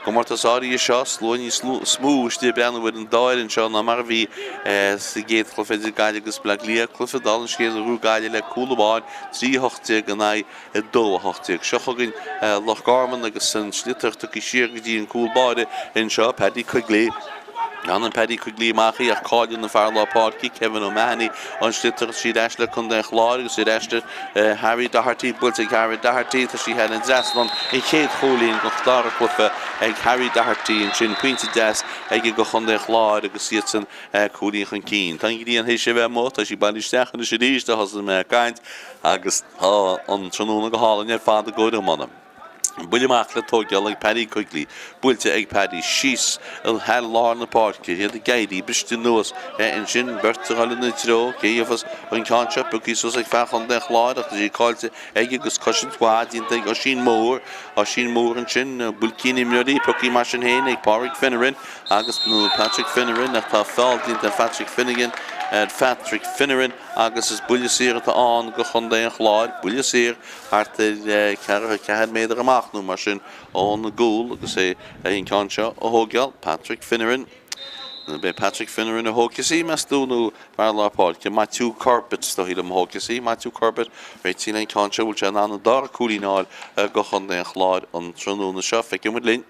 Comórtas áirithe seo, slua níos mó istigh ag breathnú ar an dá fhoireann seo ná mar a bhí sa gcéad chluiche idir Gaillimh agus Baile Átha Cliath, cluiche dála an scéil a ghnóthaigh Gaillimh le cúl amháin, 3 18 in aghaidh 2 18. Seo chugainn Loch Garman agus an sliotar tugtha siar go dtí an cúl báire anseo, Paddy Quigley. Déanann Paddy Quigley amach í ach cailleann an fear lár páirce, Kevin O'Mahony, an sliotar agus ar ais le Contae an Chláir agus ar ais le Harry Doherty, buailte ag Harry Doherty, tá sí thar an dtrasnán, an chéad chúilín den dara cluiche ag Harry Doherty ansin, pointe deas aige do Chontae an Chláir agus iadsan cúilín chun cinn. Tá an ghrian théis a bheith amuigh, tá sí bailithe isteach anois arís ó thosaigh mé ag caint agus tá an tráthnóna go hálainn ar fad i gcomhair iomána. Buille amach le tóigeáil ag Paddy Quigley. Buailte ag Paddy síos thar lár na páirce. Iad ag éirí, briste anuas ansin. Beirt ag dul ina dtreo. Cé gheofas an ceann seo? Pioctha suas ag fear Chontae an Chláir ach tá sí caillte aige agus cosaint mhaith déanta ag Oisín Moore. Oisín Moore ansin. Builcín imreoirí pioctha mar sin féin ag Pádraig Finneran agus nó Patrick Finneran ach tá feall déanta ar Phatrick Finnegan ar Phatrick Finneran agus is buille saor atá ann do Chontae an Chláir. Buille saor. thart ar cheathracha ceathair méadar amach nó mar sin ón gcúl agus é an ceann seo a thóigeáil, Patrick Finneran. Nó b'é Patrick Finneran a thógfas í, meas tú, nó fear lár páirce, Matthew Corbett, is dóigh liom a thógfas í. Matthew Corbett, réitigh an ceann seo, bhfuil sé in ann an dara cúilín a fháil do Chontae an Chláir an tráthnóna seo. Feicfidh muid linn.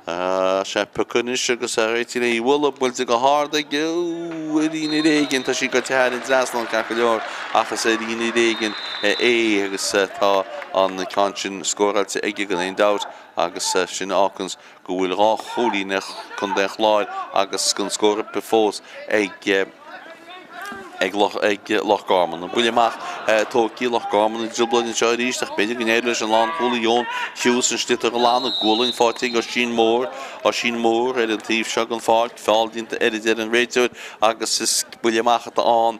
Tá sé pioctha anois agus é réitithe le í a bhualadh, buailte go hard aige, ar líne ar éigin, tá sí goite thar an dtrasnán ceart go leor ach is ar líne ar éigin é agus tá an ceann sin scóráilte aige gan aon dabht agus sin a fháganns go bhfuil dhá chúilín ag Contae an Chláir agus gan scór ar bith fós ag ag Loch Garman. An buille amach tógtha Loch Garman i dtrioblóid anseo arís ach b'fhéidir go n-éireoidh leis an lánchúlaí Eoin Hughes an sliotar a ghlanadh. Gualainn faighte ag Oisín Moore. Oisín Moore ar an taobh seo den pháirc. Feall déanta air a deir an réiteoir agus is buille amach atá ann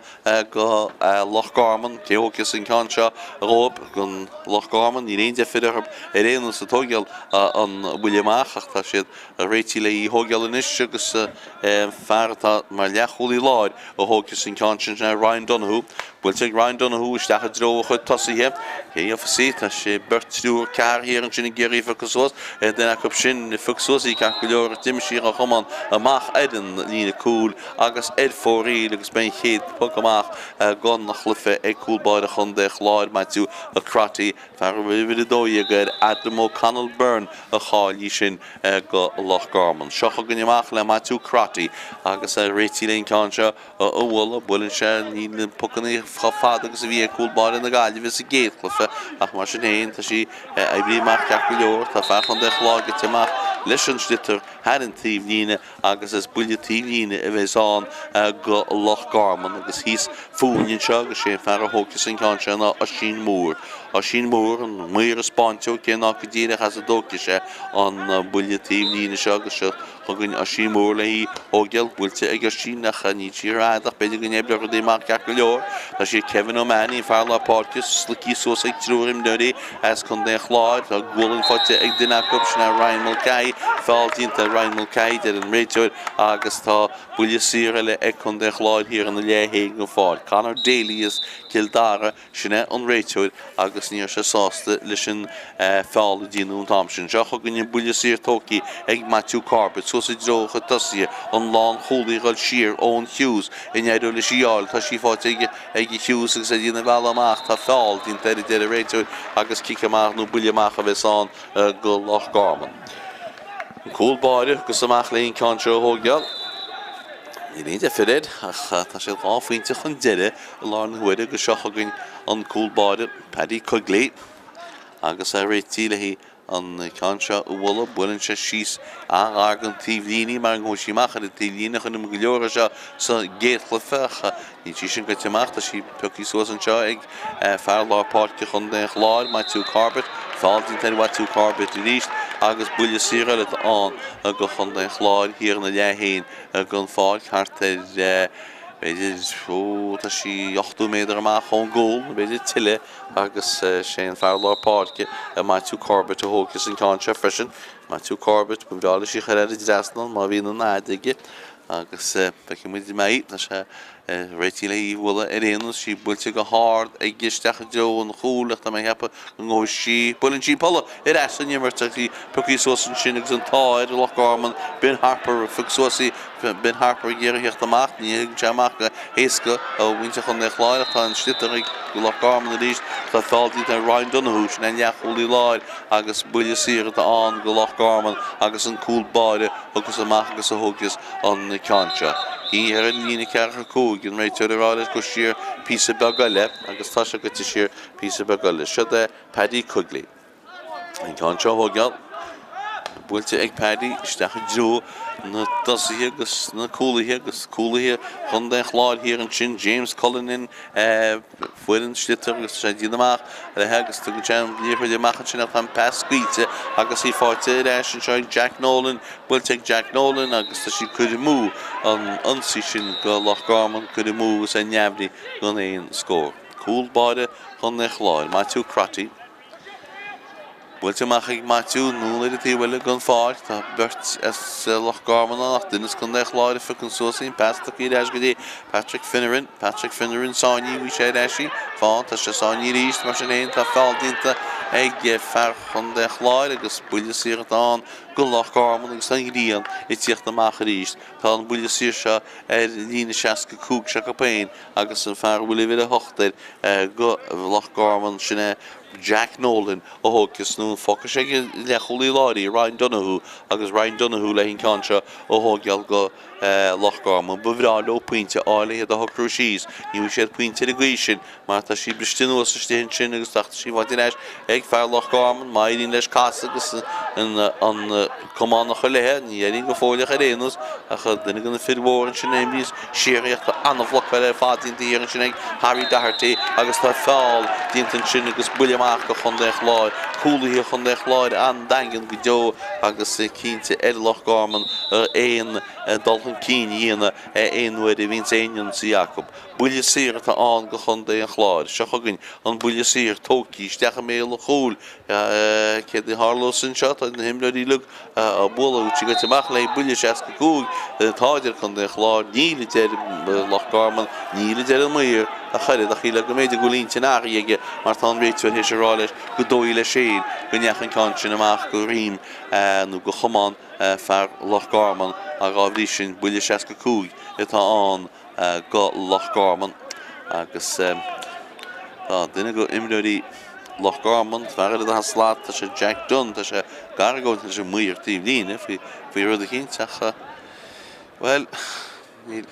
go Loch Garman. Cé thógfas an ceann seo dhóibh don Loch Garman? Níl aon deifir orthu ar aon nós ag tóigeáil an bhuille amach ach tá siad réitithe le í a thóigeáil anois agus fear atá mar leathchúlaí láir a thógfas an ceann sin, sin é Ryan Donoghue. Buailte ag Ryan Donoghue isteach i dtreo a chuid tosaithe. Cé gheofas í? Tá sé beirt, triúr, ceathrar thiar ansin ag iarraidh í a phiocadh suas. Duine acu sin a phioc suas í ceart go leor ach d'imigh sí dhá chamán amach ar an líne cúil agus ar fóraoil agus beidh an chéad poc amach den chluiche ag cúl báire Chontae Chláir, Matthew Crotty. Fear a bhfuil uimhir 12 air, Adam O'Connell Byrne a chaill í sin go Loch Garman. Seo chugainn amach le Maitiú Crotty agus é réitithe le an ceann seo a bhualadh. Buaileann sé, níl na pocanna chomh fada agus a bhí ag cúl báire na Gaillimhe sa gcéad chluiche ach mar sin féin tá sí oibrithe amach ceart go leor. Tá fear Chontae an Chláir gaibhte amach leis an sliotar thar an taobhlíne agus is buille taobhlíne a bheas ann go Loch Garman agus thíos fúinn anseo agus sé an fear a thógfas an ceann seo ná Oisín Moore. Oisín Moore, an maor is báinte, cé ná go díreach as a dtógfaidh sé an buille taobhlíne seo agus seo chugainn Oisín Moore le í a thógáil, buailte ag Oisín ach níl sí rófhada ach b'fhéidir go n-oibreoidh rudaí amach ceart go leor. Tá sí ag Kevin O'Mahony, an fear lár páirce, slogtha suas ag triúr imreoirí As Contae an Chláir, tá gualainn faighte ag duine acu, sin é Ryan Mulcahy. Feall déanta ar Ryan Mulcahy, deir an réiteoir, agus tá buille saor eile ag Contae an Chláir thiar ina leath féin den pháirc. Conor Daly as Cill Dara, sin é an réiteoir agus ní raibh sé sásta leis an feall a déanadh an t-am sin. Seo chugainn an buille saor tógtha ag Matthew Corbett suas i dtreo a chuid tosaithe, an lánchúlaí ag dul siar, Eoin Hughes, an éireoidh leis í a fháil, tá sí faighte aige. Ag Hughes agus é ag déanamh a bhealach amach, tá feall déanta air a deir an réiteoir agus cic amach nó buille amach a bheas ann go Loch Garman. An cúl báire agus amach le an ceann seo a thógáil. Níl aon deifir air ach tá sé dhá phointe chun deiridh i láthair na huaire agus seo chugainn an cúl báire Paddy Quigley agus é réitithe le An ceann seo a bhualadh, buaileann sé síos an-ghar don taobhlíne mar go bhfuil sí amach ar an taobhlíne chonaic muid go leor é seo sa gcéad chluiche ach níl sí sin gaibhte amach. Tá sí pioctha suas anseo ag fear lár páirce Chontae an Chláir, Matthew Corbett. Feall déanta ar Mhatthew Corbett arís agus buille saor eile atá ann do Chontae an Chláir thiar ina leath féin den pháirc thart ar. B'fhéidir, ó, tá sí 80 méadar amach ón gcúl, nó b'fhéidir tuilleadh, agus sé an fear lár páirce, Maitiú Corbett, a thógfas an ceann seo freisin. Maitiú Corbett, ba bhreá leis í a chur thar an dtrasnán má bhíonn an fhad aige, agus feicfidh muid an mbeidh. Tá sé réitithe le í a bhualadh ar aon nós, sí buailte go hard aige isteach i dtreo an chúil ach tá mé ag ceapadh go ngabhfaidh sí, buaileann sí polla ar ais san imirt agus í pioctha suas ansin agus an t-ádh ar Loch Garman, Ben Harper a phioc suas í, Ben Harper ag iarraidh theacht amach, ní thagann sé amach go héasca ó mhuintir Chontae an Chláir ach tá an sliotar ag Loch Garman arís, tá feall déanta ar Ryan Donoghue, sin an leathchúlaí láir agus buille saor atá ann go Loch Garman agus an cúl báire a thiocfas amach agus a thógfas an ceann seo. Í ar an líne 45, an réiteoir ag rá leis dul siar píosa beag eile agus tá sé goite siar píosa beag eile. Siod é Paddy Quigley. An ceann seo a thógáil. Buailte ag Paddy isteach i dtreo na dtosaithe agus na cúlaithe agus cúlaithe Chontae an Chláir thiar ansin, James Cullinan, Fuair an sliotar agus tá sé ag déanamh amach léi agus tugann sé an liathróid amach ansin ach tá an pas scaoilte agus í faighte ar ais anseo ag Jack Nolan, buailte ag Jack Nolan agus tá sí curtha amú an ionsaí sin go Loch Garman, curtha amú agus é neamhní gan aon scór. Cúl báire Chontae an Chláir, Maitiú Crotty. Buailte amach ag Maitiú, anonn ar an taobh eile den pháirc. Tá beirt as Loch Garman ann ach duine as Contae an Chláir a phiocann suas í. An pas tugtha ar ais go dtí Patrick Finneran. Patrick Finneran sáinnithe, bhí sé ar ais í. Fán, tá sé sáinnithe arís, mar sin féin tá feall déanta ag fear Chontae an Chláir agus buille saor atá ann go Loch Garman agus tá an ghrian ag tíocht amach arís. Tá an buille saor seo ar líne 65 s'acu féin agus an fear a bhfuil uimhir 8 air go Loch Garman, sin é Jack Nolan a thógfas nó an fágfaidh sé ag an leathchúlaí láir í, Ryan Donoghue, agus Ryan Donoghue le an ceann seo a thógáil go Loch Garman. Ba bhreá leo pointe a fháil le iad a shocrú síos. Ní bhfaighidh siad pointe ar an gcaoi sin mar tá sí briste anuas istigh ansin agus tá sí faighte ar ais ag fear Loch Garman. Má éiríonn leis casadh agus an camán a chur léi, ní éiríonn go fóill ach ar aon nós, ach duine de na fir mhóra ansin a imríos síoraíocht an-bhlocáil ar fad déanta thiar ansin ag Harry Doherty agus tá feall déanta ansin agus buille amach do Chontae an Chláir. Cúlaithe Chontae an Chláir an-daingean go deo agus cinnte ar Loch Garman aon dul chun cinn a dhéanamh aon uair a bhíonns aon ionsaí acu. Buille saor atá ann do Chontae an Chláir. Seo chugainn an buille saor tógtha isteach i mbéal an chúil. Céard a tharlós anseo? Tá na himreoirí uilig á bualadh sí goite amach le buille 65. Tá a deir Contae an Chláir, níl a deir Loch Garman, níl a deir an maor ach oiread ach shílfeá go mb'fhéidir go bhfuil intinn athraithe aige mar tá an réiteoir théis a rá leis gur dóigh leis féin go ndeachaigh an ceann sin amach go dhroim nó go chamán fear Loch Garman ach dá bhrí sin buille 65 atá ann. go Loch Garman agus tá duine de imreoirí Loch Garman, fear eile atá slat, tá sé Jack Dunne, tá sé ag argóint leis an maor taobh líne faoi faoi rud eicínt ach bhuel níl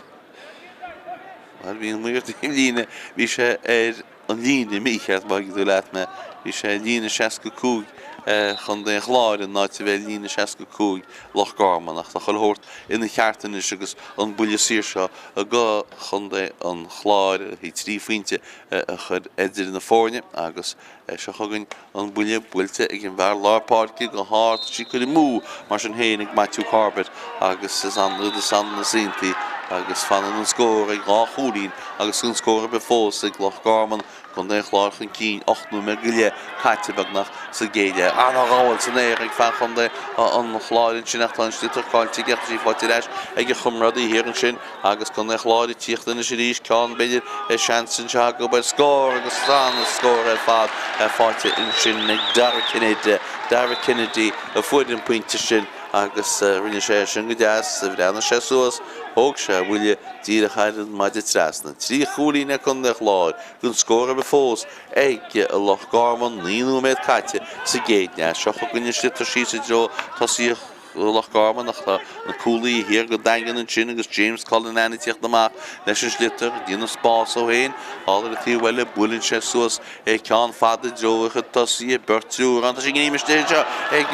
bhuel bhí an maor taobh líne, bhí sé ar an líne mícheart, má thuigeann tú leat mé. Bhí sé ar líne 65 Chontae an Chláir in áit a bheith ar líne 65 Loch Garman ach tá chuile shórt ina cheart anois agus an buille saor seo go Chontae an Chláir 3 phointe a chur idir na foirne agus seo chugainn an buille buailte ag an bhfear lár páirce go hard, tá sí curtha amú mar sin féin ag Maitiú Corbett agus is an rud is an is iontaí agus fanann an scór ag 2 chúilín agus gan scór ar bith fós ag Loch Garman, Contae an Chláir chun cinn, 8 nóiméad go leith caite beagnach sa gcéad leath. Ana-ghabháil san aer ag fear Chontae an Chláir ansin ach tá an sliotar caillte aige ach tá sí faighte ar ais ag a chomrádaí thiar ansin. Agus Contae an Chláir ag tíocht anois arís, ceann b'fhéidir seans anseo acu ar scór agus an-scór ar fad faighte ansin ag Dara Kennedy, Dara Kennedy a fuair an pointe sin agus rinne sé é sin go deas, bhreathnaigh sé suas, thóg sé a bhuille díreach ar an maide trasna. 3 chúilín ag Contae an Chláir, gan scór ar bith fós ag Loch Garman, 9 nóiméad caite sa gcéad leath. Seo chugainn an sliotar síos i dtreo tosaí Loch Garman ach tá na cúlaithe thiar go daingean ansin agus James Cullinane ag tíocht amach leis an sliotar, ag déanamh spás dó féin thall ar an taobh eile, buaileann sé suas é ceann fada i dtreo a chuid tosaithe, beirt triúr ann, tá sé gníomh istigh anseo ag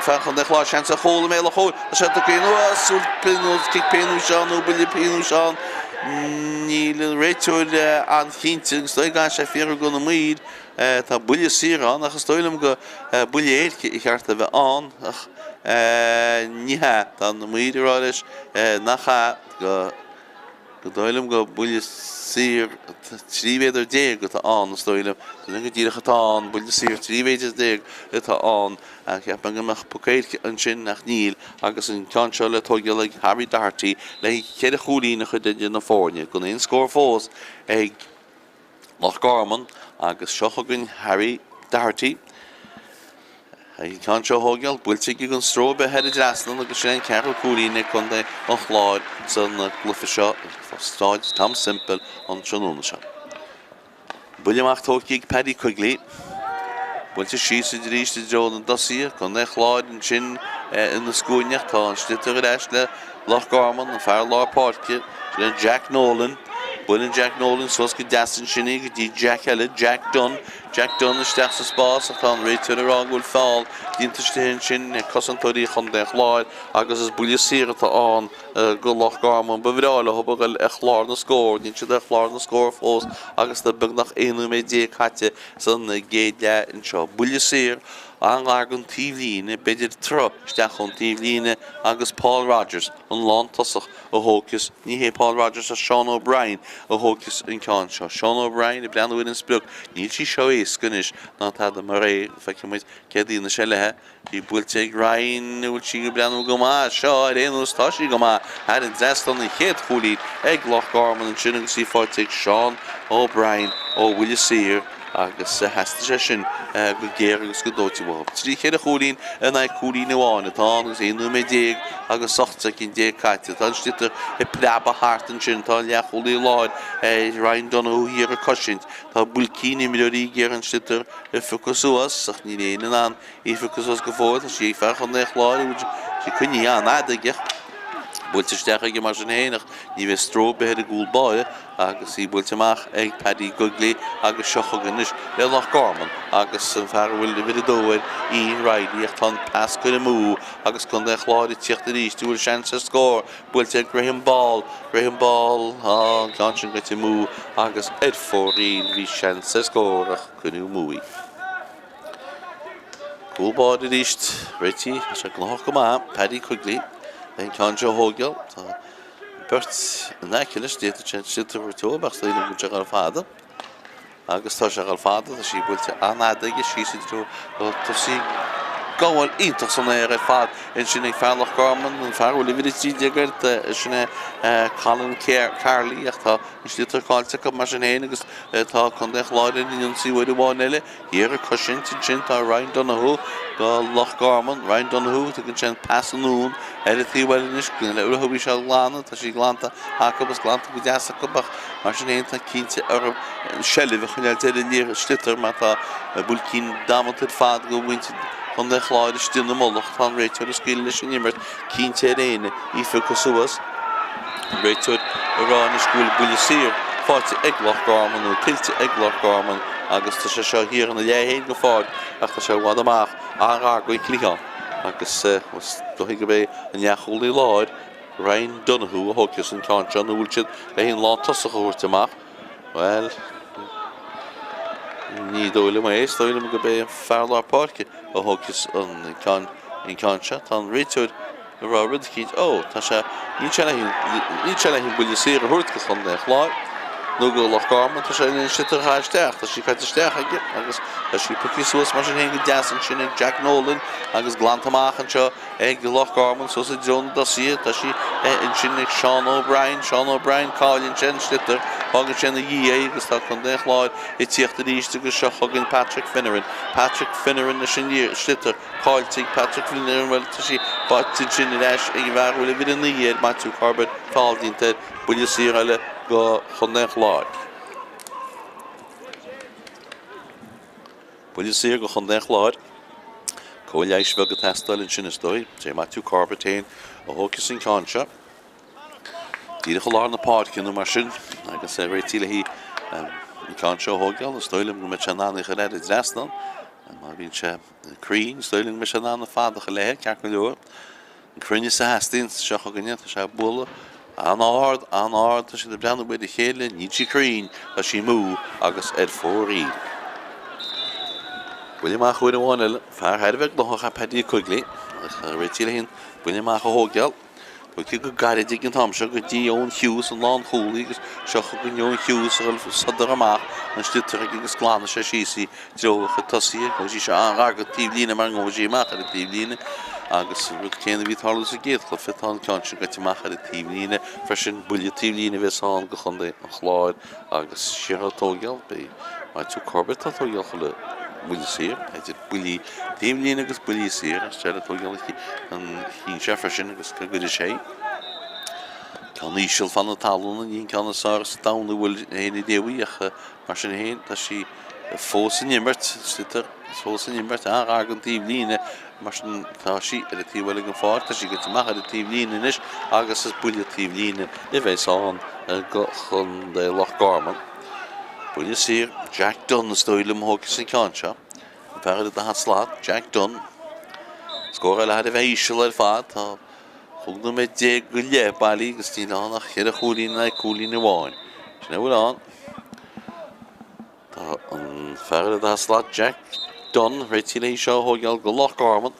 fear Chontae an Chláir, seans ar chúl i mbéal an chúil, tá sé tugtha anuas, pionós, cic pionóis ann nó buille pionóis ann, níl an réiteoir an-chinnte agus is dóigh go gcaithfidh sé fiafraí de na maoir. Tá buille saor ann ach is dóigh liom go buille éirice ba cheart a bheith ann ach ní hea. Tá na maoir ag rá leis nach ea, go. Go dóigh liom go buille saor 13 mhéadar atá ann, is dóigh liom. Sin é go díreach atá ann, buille saor 13 mhéadar atá ann. Cheap mé go mbeadh poc éirice ansin ach níl agus an ceann seo le tóigeáil ag Harry Doherty le ceithre chúilín a chur idir na foirne, gan aon scór fós ag Loch Garman agus seo chugainn Harry Doherty. An ceann seo a thóigeáil, buailte aige gan stró ar bith thar an dtrasnán agus sin é an ceathrú cúilín ag contae an Chláir san gcluiche seo i Staid Tom Semple an tráthnóna seo. Buille amach tógtha ag Paddy Quigley. Buailte síos arís i dtreo na dtosaithe, contae an Chláir ansin ina scuaine ach tá an sliotar ar ais le Loch Garman, an fear lár páirce, sin é Jack Nolan. Buaileann Jack Nolan suas go deas ansin í go dtí Jack eile, Jack Dunne. Jack Dunne isteach sa spás ach tá an réiteoir ag rá go bhfuil feall déanta istigh ansin ag cosantóirí Chontae an Chláir agus is buille saor atá ann go Loch Garman. Ba bhreá leo a dhul ar chlár na scór. Níl siad ar chlár na scór fós agus tá beagnach 11 nóiméad caite san gcéad leath anseo. Buille saor an-ghar don taobhlíne, b'fhéidir troigh isteach ón taobhlíne agus Paul Rogers, an lántosach, a thógfas, ní hé Paul Rogers ach Seán O'Brien a thógfas an ceann seo. Seán O'Brien ag breathnú ar an sprioc, níl sí seo éasca anois ná tada mar é, feicfidh muid céard a dhéanfaidh sé léi. Í buailte ag Ryan, an bhfuil sí ag breathnú go maith seo ar aon nós tá sí go maith thar an dtrasnán an chéad chúilín ag Loch Garman ansin agus í faighte ag Seán O'Brien ó bhuille saor agus theastaigh sé sin go géar agus go dóite uathu. 3 cheithre chúilín in aghaidh cúilín amháin atá ann agus 11 nóiméad agus 18 soicind caite. Tá an sliotar ag preabadh thart ansin, tá an leathchúlaí láir Ryan Donoghue thiar ag cosaint, tá builcín imreoirí ag iarraidh an sliotar a phiocadh suas ach níl éinne in ann í a phiocadh suas go fóill. Tá sí ag fear Chontae an Chláir, an bhfuil sí coinnithe an-fhada aige. Buailte isteach aige mar sin féin ach ní bheidh stró ar bith ar an gcúl báire agus í buailte amach ag Paddy Quigley agus seo chugainn anois le Loch Garman agus an fear a bhfuil uimhir a dó air, Ian Reilly ach tá an pas curtha amú agus Contae an Chláir ag tíocht arís, an bhfuil seans ar scór buailte ag Graham Ball, Graham Ball, á an ceann sin gaibhte amú agus ar fóraoil bhí seans ar scór ach cuireadh amú í. Cúl báire arís réitithe, tá sé gnóthach go maith, Paddy Quigley le an ceann seo a thógáil. Tá beirt in aice leis, d'fhéadfadh sé an sliotar a thabhairt dóibh ach is dóigh liom go bhfuil sé ag dul fada. Agus tá sé ag dul fada, tá sí buailte an-fhada aige síos i dtreo tosaí gabháil iontach san aer ar fad ansin ag fear Loch Garman, an fear a bhfuil uimhir 13 air, sin é Colin Carley ach tá an sliotar caillte acu mar sin féin agus tá Contae an Chláir ar an ionsaí uair amháin eile. Thiar ag cosaint ansin tá Ryan Donoghue do Loch Garman. Ryan Donoghue, tugann sé an pas anonn ar an taobh eile anois. Go bhfuil sé glanadh, tá sí glanta acu agus glanta go deas acu ach mar sin féin tá cinnte orthu seilbh a choinneáil ar an liathróid sliotar mar tá buailcín damanta ar fad go mhuintir Chontae an Chláir istigh ina mullach. Tá an réiteoir ag scaoileadh leis an imirt cinnte ar éinne í a phiocadh suas. An réiteoir ag rá anois go bhfuil buille saor faighte ag Loch Garman nó tuillte ag Loch Garman agus tá sé seo thiar ina leath féin go fóill ach tá sé i bhfad amach an-ghar don chliathán agus is dóigh gurb é an leathchúlaí láir Ryan Donoghue a thógfas an ceann seo nó bhfuil siad le an lántosach a thabhairt amach. Bhuel, ní dóigh liom é. Is dóigh liom gurb é an fear lár páirce a thógfas an ceann an ceann seo. Tá an réiteoir ag rá rud eicínt. Ó, tá sé, níl sé le níl sé le an buille saor a thabhairt go Chontae an Chláir nó go Loch Garman. Tá sé le an sliotar a chaitheamh isteach. Tá sí caite isteach aige agus tá sí pioctha suas mar sin féin go deas ansin ag Jack Nolan agus glanta amach anseo ag Loch Garman suas i dtreo na dtosaithe. Tá sí ansin ag Seán O'Brien. Seán O'Brien, cailleann sé an sliotar, fágann sé ina dhiaidh é agus tá Contae an Chláir ag tíocht arís agus seo chugainn Patrick Finneran. Patrick Finneran leis an sliotar, caillte ag Patrick Finneran, bhuel tá sí faighte ansin ar ais ag an bhfear a bhfuil uimhir 9 air, Matthew Corbett, feall déanta air, buille saor eile go Chontae an Chláir. Buille saor go Chontae an Chláir. Cóir leighis bheag ag teastáil ansin is dóigh. Is é Matthew Corbett féin a thógfas an ceann seo. Díreach i lár na páirce nó mar sin agus é réitithe léi an ceann seo a thógáil. Is dóigh liom go mbeidh sé in ann í a chur thar an dtrasnán. Má bhíonn sé cruinn, is dóigh liom go mbeidh sé in ann an fad a chur léi, ceart go leor. An cruinneas a theastaíonn seo chugainne, tá sé ag bualadh an-ard, an-ard, tá siad ag breathnú ar a chéile, níl sí cruinn, tá sí amú agus ar fóraoil. Buille amach uair amháin eile, fear thar a bheith gnóthach é Paddy Quigley, agus réitithe le haghaidh an buille amach a thógáil. Tugtha go gairid ag an t-am seo go dtí Eoin Hughes, an lánchúlaí, agus seo chugainn Eoin Hughes a dhul sodar amach an sliotar aige agus glanfaidh sé síos í i dtreo a chuid tosaithe. Gabhfaidh sí seo an-ghar don taobhlíne mar ngabhfaidh sí amach ar an taobhlíne agus an rud céanna a bhí ag tarlú sa gcéad chluiche, tá an ceann sin gaibhte amach ar an taobhlíne freisin. Buille taobhlíne a bheas ann do chontae an Chláir agus siar á tóigeáil. Beidh Matthew Corbett á tóigeáil chuile bhuille saor, idir buillí taobhlíne agus buillí saor, agus tá sé ag tóigeáil an chinn seo freisin agus go gcuirfidh sé ceann íseal fan na talún, ní an ceann is fearr sa domhan a bhfuil féin i dtaobh ach mar sin féin tá sí fós in imirt, sliotar fós in imirt, an-ghar don taobhlíne, mar sin tá sí ar an taobh eile den pháirc, tá sí gaibhte amach ar an taobhlíne anois agus is buille taobhlíne a bheas ann do chontae Loch Garman. Buille saor, Jack Dunne is dóigh liom a thógfas an ceann seo. An fear ar an daichead slat, Jack Dunne. Scóráil thar a bheith íseal ar fad. Tá 15 nóiméad go leith bailí agus níl ann ach cheithre chúilín in aghaidh cúilín amháin. Sin a bhfuil ann. Tá an fear ar an daichead slat, Jack Dunne, réitithe le í seo a thóigeáil do Loch Garman.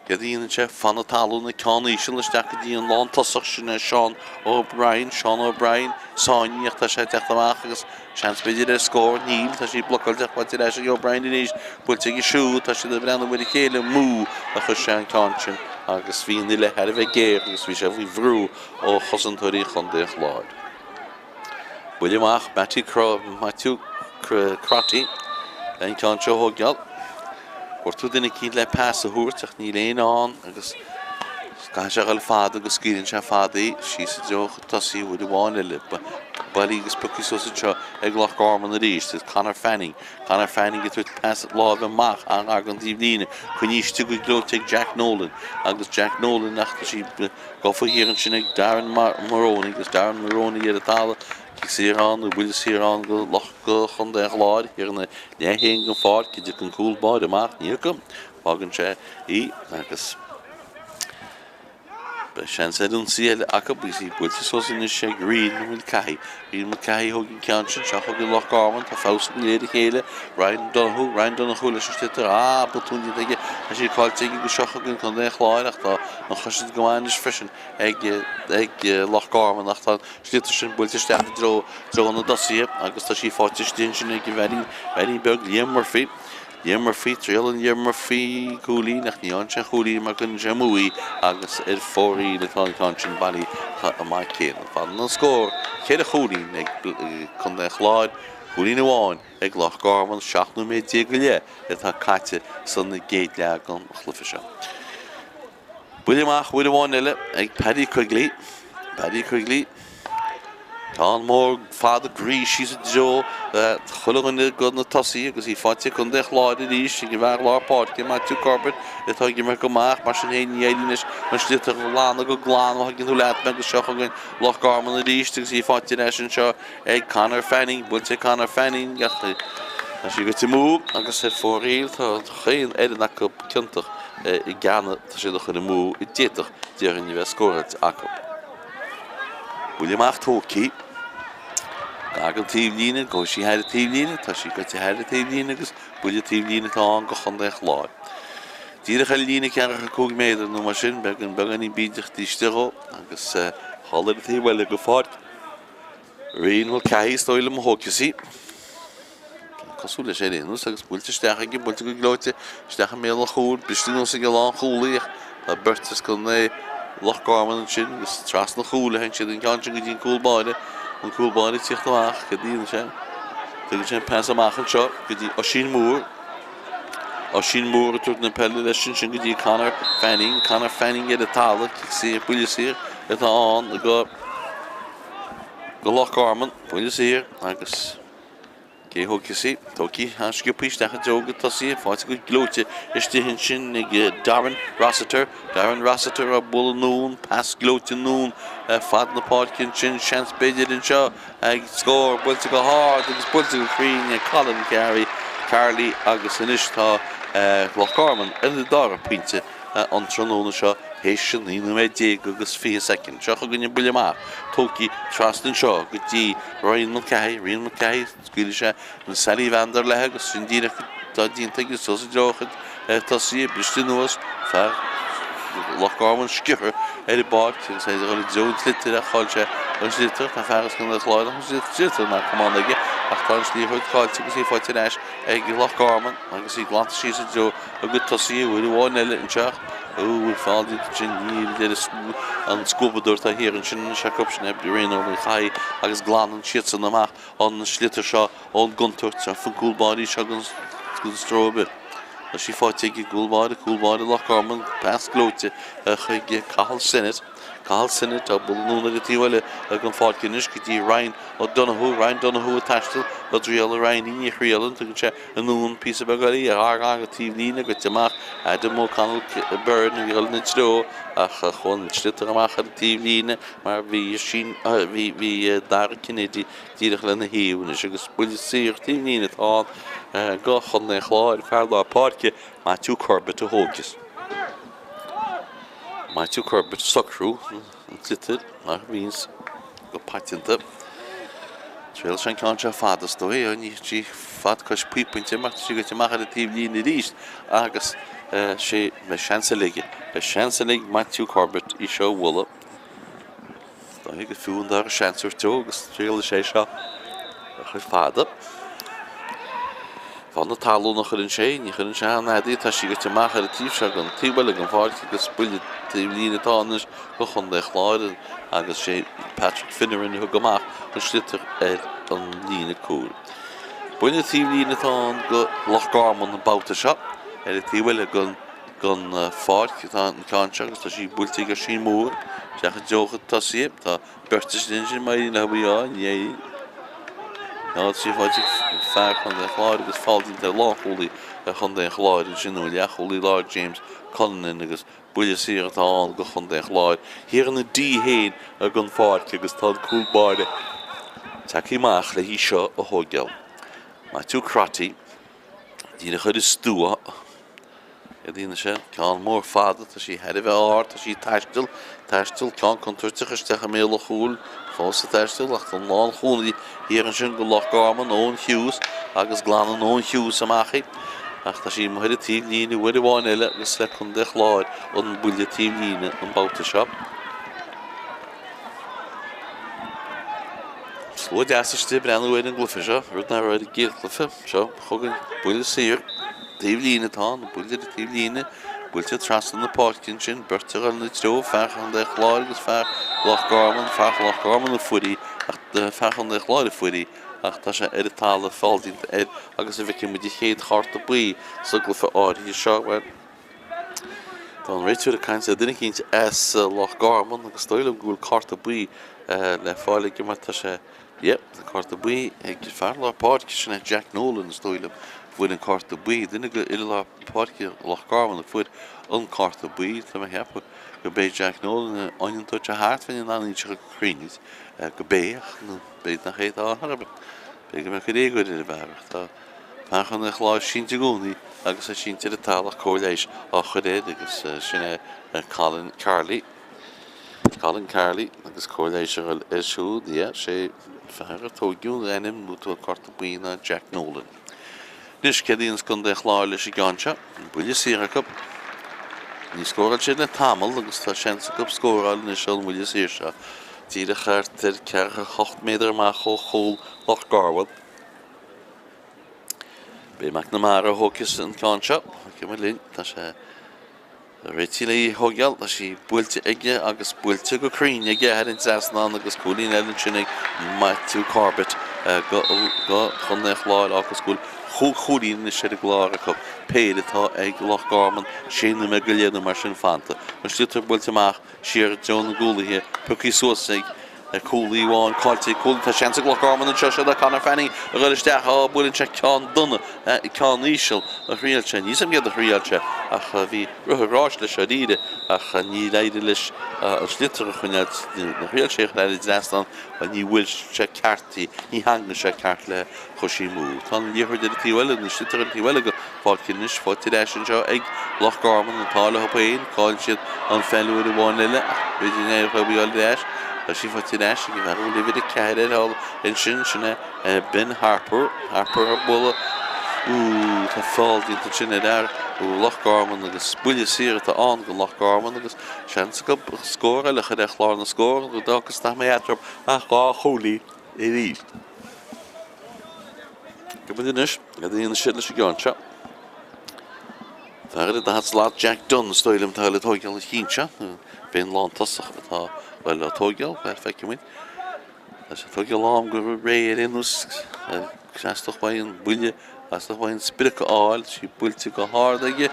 Céard a dhéanann sé? Fan na talún, an ceann íseal isteach go dtí an lántosach, sin é Seán O'Brien, Seán O'Brien, sáinnithe ach tá sé ag teacht amach agus seans b'fhéidir ar scór, níl, tá sí blocáilte ach faighte ar ais ag O'Brien arís, buailte aige siúd, tá siad ag breathnú ar a chéile, amú a chuir sé an ceann sin agus bhí an uille thar a bheith géar agus bhí sé faoi bhrú ó chosantóirí Chontae an Chláir. Buille amach, Mattie Matthew Crotty an ceann seo a thóigeáil. Gortú duine eicínt le pas a thabhairt ach níl éinne ann agus caithfidh sé a dhul fada agus scaoileann sé fada í síos i dtreo tosaí uair amháin eile. Bailithe agus pioctha suas anseo ag Loch Garman arís. Is Conor Fanning. Conor Fanning ag tabhairt pas láimhe amach an-ghar don taobhlíne. Coinnithe istigh go gleoite ag Jack Nolan agus Jack Nolan ach tá sí Gafa thiar ansin ag Darren Moroney agus Darren Moroney ar an talamh, cic saor ann nó buille saor ann do Loch do Chontae an Chláir thiar ina leath féin den pháirc, an dtiocfaidh an cúl báire amach, ní thiocfaidh, fágann sé í agus beidh seans ar ionsaí eile acu agus í buailte suas anois ag Rian Mulcahy. Rian Mulcahy a thóg an ceann sin, seo chugainn Loch Garman, tá feabhas go léir a chéile, Ryan Donoghue, Ryan Donoghue leis an sliotar, ah, botún déanta aige, tá sí caillte aige agus seo chugainn Contae an Chláir ach tá an chosaint go maith anois freisin ag, ag Loch Garman ach tá an sliotar sin buailte isteach i dtreo, dtreo na dtosaithe agus tá sí faighte istigh ansin ag an bhfeairín, feairín beag Liam Murphy. Liam Murphy, triaileann Liam Murphy cúilín ach ní fhaigheann sé an chúilín mar cuireann sé amú í agus ar fóraoil atá an ceann sin bailithe chomh maith céanna. Fanann an scór cheithre chúilín ag Contae an Chláir, cúilín amháin ag Loch Garman, 17 nóiméad go leith atá caite san gcéad leath den chluiche seo. Buille amach uair amháin eile ag Paddy Quigley. Paddy Quigley. Ceann mór fada groí síos i dtreo chuile dhuine de na tosaithe agus í faighte ag Contae an Chláir arís ag an bhfear lár páirce, Matthew Corbett, atá ag imirt go maith. Mar sin féin, ní éiríonn leis an sliotar a ghlanadh go glan má thuigeann tú leat mé agus seo chugainn Loch Garman arís agus í faighte ar ais anseo ag Conor Fanning. Buailte ag Conor Fanning ach tá sí goite amú agus ar fóraoil tá chaon fhoireann acu ciontach i gceanna tá siad a chur amú a d'fhéadfadh déarfainn a bheith scóráilte acu. Buille amach tógtha. Gar don taobhlíne, gabhfaidh sí thar an taobhlíne, tá sí gaibhte thar an taobhlíne agus buille taobhlíne atá ann do Chontae an Chláir. Díreach ar líne 45 méadar nó mar sin, beagán beagáinín bídeach taobh istigh dhó agus thall ar an taobh eile den pháirc. Rian Mulcahy is dóigh liom a thógfas í. Cosúil leis ar aon nós agus buailte isteach aige, buailte go gleoite isteach i mbéal an chúil, briste anuas ag an lánchúlaí ach tá beirt as Contae Loch Garman ansin agus trasna an chúil a théann siad an ceann sin go dtí an cúl báire, an cúl báire ag tíocht amach, cad a dhéanann sé? Tugann sé an pas amach anseo go dtí Oisín Moore. Oisín Moore ag tabhairt na peile leis ansin go dtí Conor Fanning, Conor Fanning ar an talamh, cic saor, buille saor atá ann go go Loch Garman, buille saor agus cé thógfas í? Tógtha an-sciobtha isteach i dtreo na dtosaithe, faighte go gleoite istigh ansin ag Darren Rossiter, Darren Rossiter á bualadh anonn, pas gleoite anonn fad na páirce ansin, seans b'fhéidir anseo Ag scór, buailte go hard agus buailte go cruinn ag Colin Carey, Carley agus anois tá Loch Garman ar an dara pointe an tráthnóna seo théis 19 nóiméad agus 20 soicind. Seo chugainn an buille amach, tógtha trasna anseo go dtí Ryan Mulcahy, Ryan Mulcahy, scaoilfidh sé an Sally Vander leithe agus sin díreach atá déanta aige suas i dtreo a chuid tosaithe, briste anuas, fear Loch Garman sciorrtha. ar an bpáirc agus é ag dul i dtreo an tsliotair ach chaill sé an sliotar. Tá fear as Contae an Chláir ach an sliotar nach camán aige ach tá an liathróid caillte agus í faighte ar ais ag Loch Garman agus í glanta síos i dtreo a gcuid tosaithe uair amháin eile anseo. Ó, bhfuil feall déanta ansin, níl, deir an scuabadóir atá thiar ansin anois acu, sin é Brian Ó Cathaigh agus glanann siadsan amach an sliotar seo ón gcontúirt. Tá an cúl báire seo gan stró ar bith. Tá sí faighte ag an gcúl báire, cúl báire Loch Garman, pas gleoite chuig Cathal Sinnott. Cathal Sinnott á bualadh anonn ar an taobh eile den pháirc anois go dtí Ryan O'Donoghue. Ryan Donoghue ag taisteal, an dtriailfidh Ryan í, ní thriaileann, tugann sé anonn píosa beag eile í ar an taobh líne goite amach Adam O'Connell Byrne a bhí ag dul ina treo ach chuaigh an sliotar amach ar an taobh líne mar bhí bhí bhí Dara Kennedy díreach lena thaobh anois agus buille saor taobh líne atá ann go Chontae an Chláir fear lár páirce Matthew Corbett a thógfas. Matthew Corbett socrú an tsliotair mar a bhíonns go paiteanta. Thriail sé an ceann seo fada is dóigh, ní sí fad cois píopainte mar tá sí goite amach ar an taobh líne arís agus sé beidh seans eile aige, beidh seans eile ag Matthew Corbett í seo a bhualadh. Is dóigh gur fiú an dara seans a thabhairt dó agus triailfidh sé seo a chur fada. Fá na talún a chuireann sé, ní chuireann sé an-fhada í, tá sí goite amach ar an taobh seo den taobh eile den pháirc agus buille taobh líne atá ann anois do Chontae an Chláir agus sé Patrick Finneran a thug amach an sliotar ar an líne cúil. Buille taobh líne atá ann do Loch Garman an babhta seo ar an taobh eile den den pháirc atá an ceann seo agus tá sí buailte ag Oisín Moore isteach i dtreo a chuid tosaithe. Tá beirt istigh ansin má éiríonn leo í a fháil, ní éiríonn. Tá sí faighte ag fear Chontae an Chláir agus feall déanta ar lánchúlaí Chontae an Chláir ansin nó leathchúlaí láir James Cullinan agus buille saor atá ann do Chontae an Chláir. Thiar ina D féin den pháirc agus tá an cúl báire tagtha amach le hí seo a thóigeáil. Matthew Crotty díreach ar an stua. Céard a dhéanfaidh sé? Ceann mór fada, tá sí thar a bheith ard, tá sí ag taisteal, taisteal, ceann contúirteach isteach i mbéal an chúil, fós ag taisteal ach tá an lánchúlaí thiar ansin do Loch Garman, Eoin Hughes, agus glanann Eoin Hughes amach í. Ach tá sí amuigh ar an taobh líne uair amháin eile agus le Contae an Chláir an buille taobh líne an babhta seo. Slua deas istigh ag breathnú ar an gcluiche seo, rud nach raibh ar an gcéad chluiche seo chugainn. Buille saor, taobh líne atá ann, buille ar an taobh líne, buailte trasna na páirce ansin, beirt ag dul ina treo, fear Chontae an Chláir agus fear Loch Garman, fear Loch Garman a fuair í, ach fear Chontae an Chláir a fuair í, ach tá sé ar an talamh, feall déanta air agus an bhfeicfidh muid an chéad chárta buí sa gcluiche áirithe seo, bhuel. Tá an réiteoir ag caint le duine eicínt as Loch Garman agus is dóigh liom go bhfuil cárta buí le fáil aige mar tá sé, yeah, tá cárta buí ag fear lár páirce, sin é Jack Nolan is dóigh liom a fuair an cárta buí, duine de fhir lár páirce Loch Garman a fuair an cárta buí, tá mé ag ceapadh go b'é Jack Nolan a iontóidh sé thart fá choinne an anailíseach a chruinniú, go b'é ach nó b'fhéidir nach é atá ann ar bith, b'fhéidir go mbeadh ar éagóir ar an bhfear ach tá. Fear Chontae an Chláir sínte i gcónaí agus é sínte ar an talamh cóir leighis á chur air agus sin é Colin Carley. Colin Carley agus cóir leighis a dhul air siúd. Yeah, sé fear a tóigeadh an ainm nó tú cárta buí ná Jack Nolan. Anois, céard a dhéanfas Contae an Chláir leis an gceann seo? Buille saor acu. Ní scóráil siad le tamall agus tá seans acu scóráil anois ón bhuille saor seo. Díreach thart ar 48 méadar amach ó chúl Loch Garman. B'é McNamara a thógfas an ceann seo. Feicfidh muid linn. Tá sé réitithe le í a thóigeáil. Tá sí buailte aige agus buailte go cruinn aige thar an trasnán agus cúilín eile ansin ag Matthew Corbett go Chontae an Chláir agus go bhfuil chúig chúilín anois ar an gclár acu. Péire atá ag Loch Garman, sé nóiméad go leith nó mar sin fanta. An sliotar buailte amach siar i dtreo na gcúlaithe, pioctha suas ag Cúlaí amháin caillte ag cúlaí. Tá seans ag Loch Garman anseo. Seo é Conor Fanning a dhul isteach. Á, buaileann sé ceann dona, ceann íseal a thriail sé. Níl 's agam céard a thriail sé ach bhí rith an ráis leis dáiríre ach níor éirigh leis an sliotar a choinneáil. Níor thriail sé a chur thar an dtrasnán. Ní bhuail sé ceart í. Ní theangaigh sé ceart le Oisín Moore. Tá an liathróid ar an taobh eile, an sliotar ar an taobh eile den pháirc anois, faighte ar ais anseo ag Loch Garman, an t-ádh leo féin, cailleann siad an pheil uair amháin eile ach b'fhéidir go n-éireoidh leo í a fháil ar ais. Tá sí faighte ar ais ag an bhfear a bhfuil uimhir 4 air thall ansin, sin é Ben Harper. Harper ag bualadh, Úúú, tá feall déanta ansin ar fhear. ó Loch Garman agus buille saor atá ann do Loch Garman agus seans acu scór eile a chur ar chlár na scór rud a fhágfas nach mbeidh eatarthu ach 2 chúilín arís. Feicfidh muid anois cad a dhéanfaidh siad leis an gceann seo. Fear ar an daichead slat, Jack Dunne, is dóigh liom atá le tóigeáil an chinn seo. B'é an lántosach atá le tóigeáil, bhuel feicfidh muid. Tá sé tóigeáil am go réidh ar aon nós. Theastaigh uaidh an buille, theastaigh uaidh an sprioc a fháil, tá sí buailte go hard aige,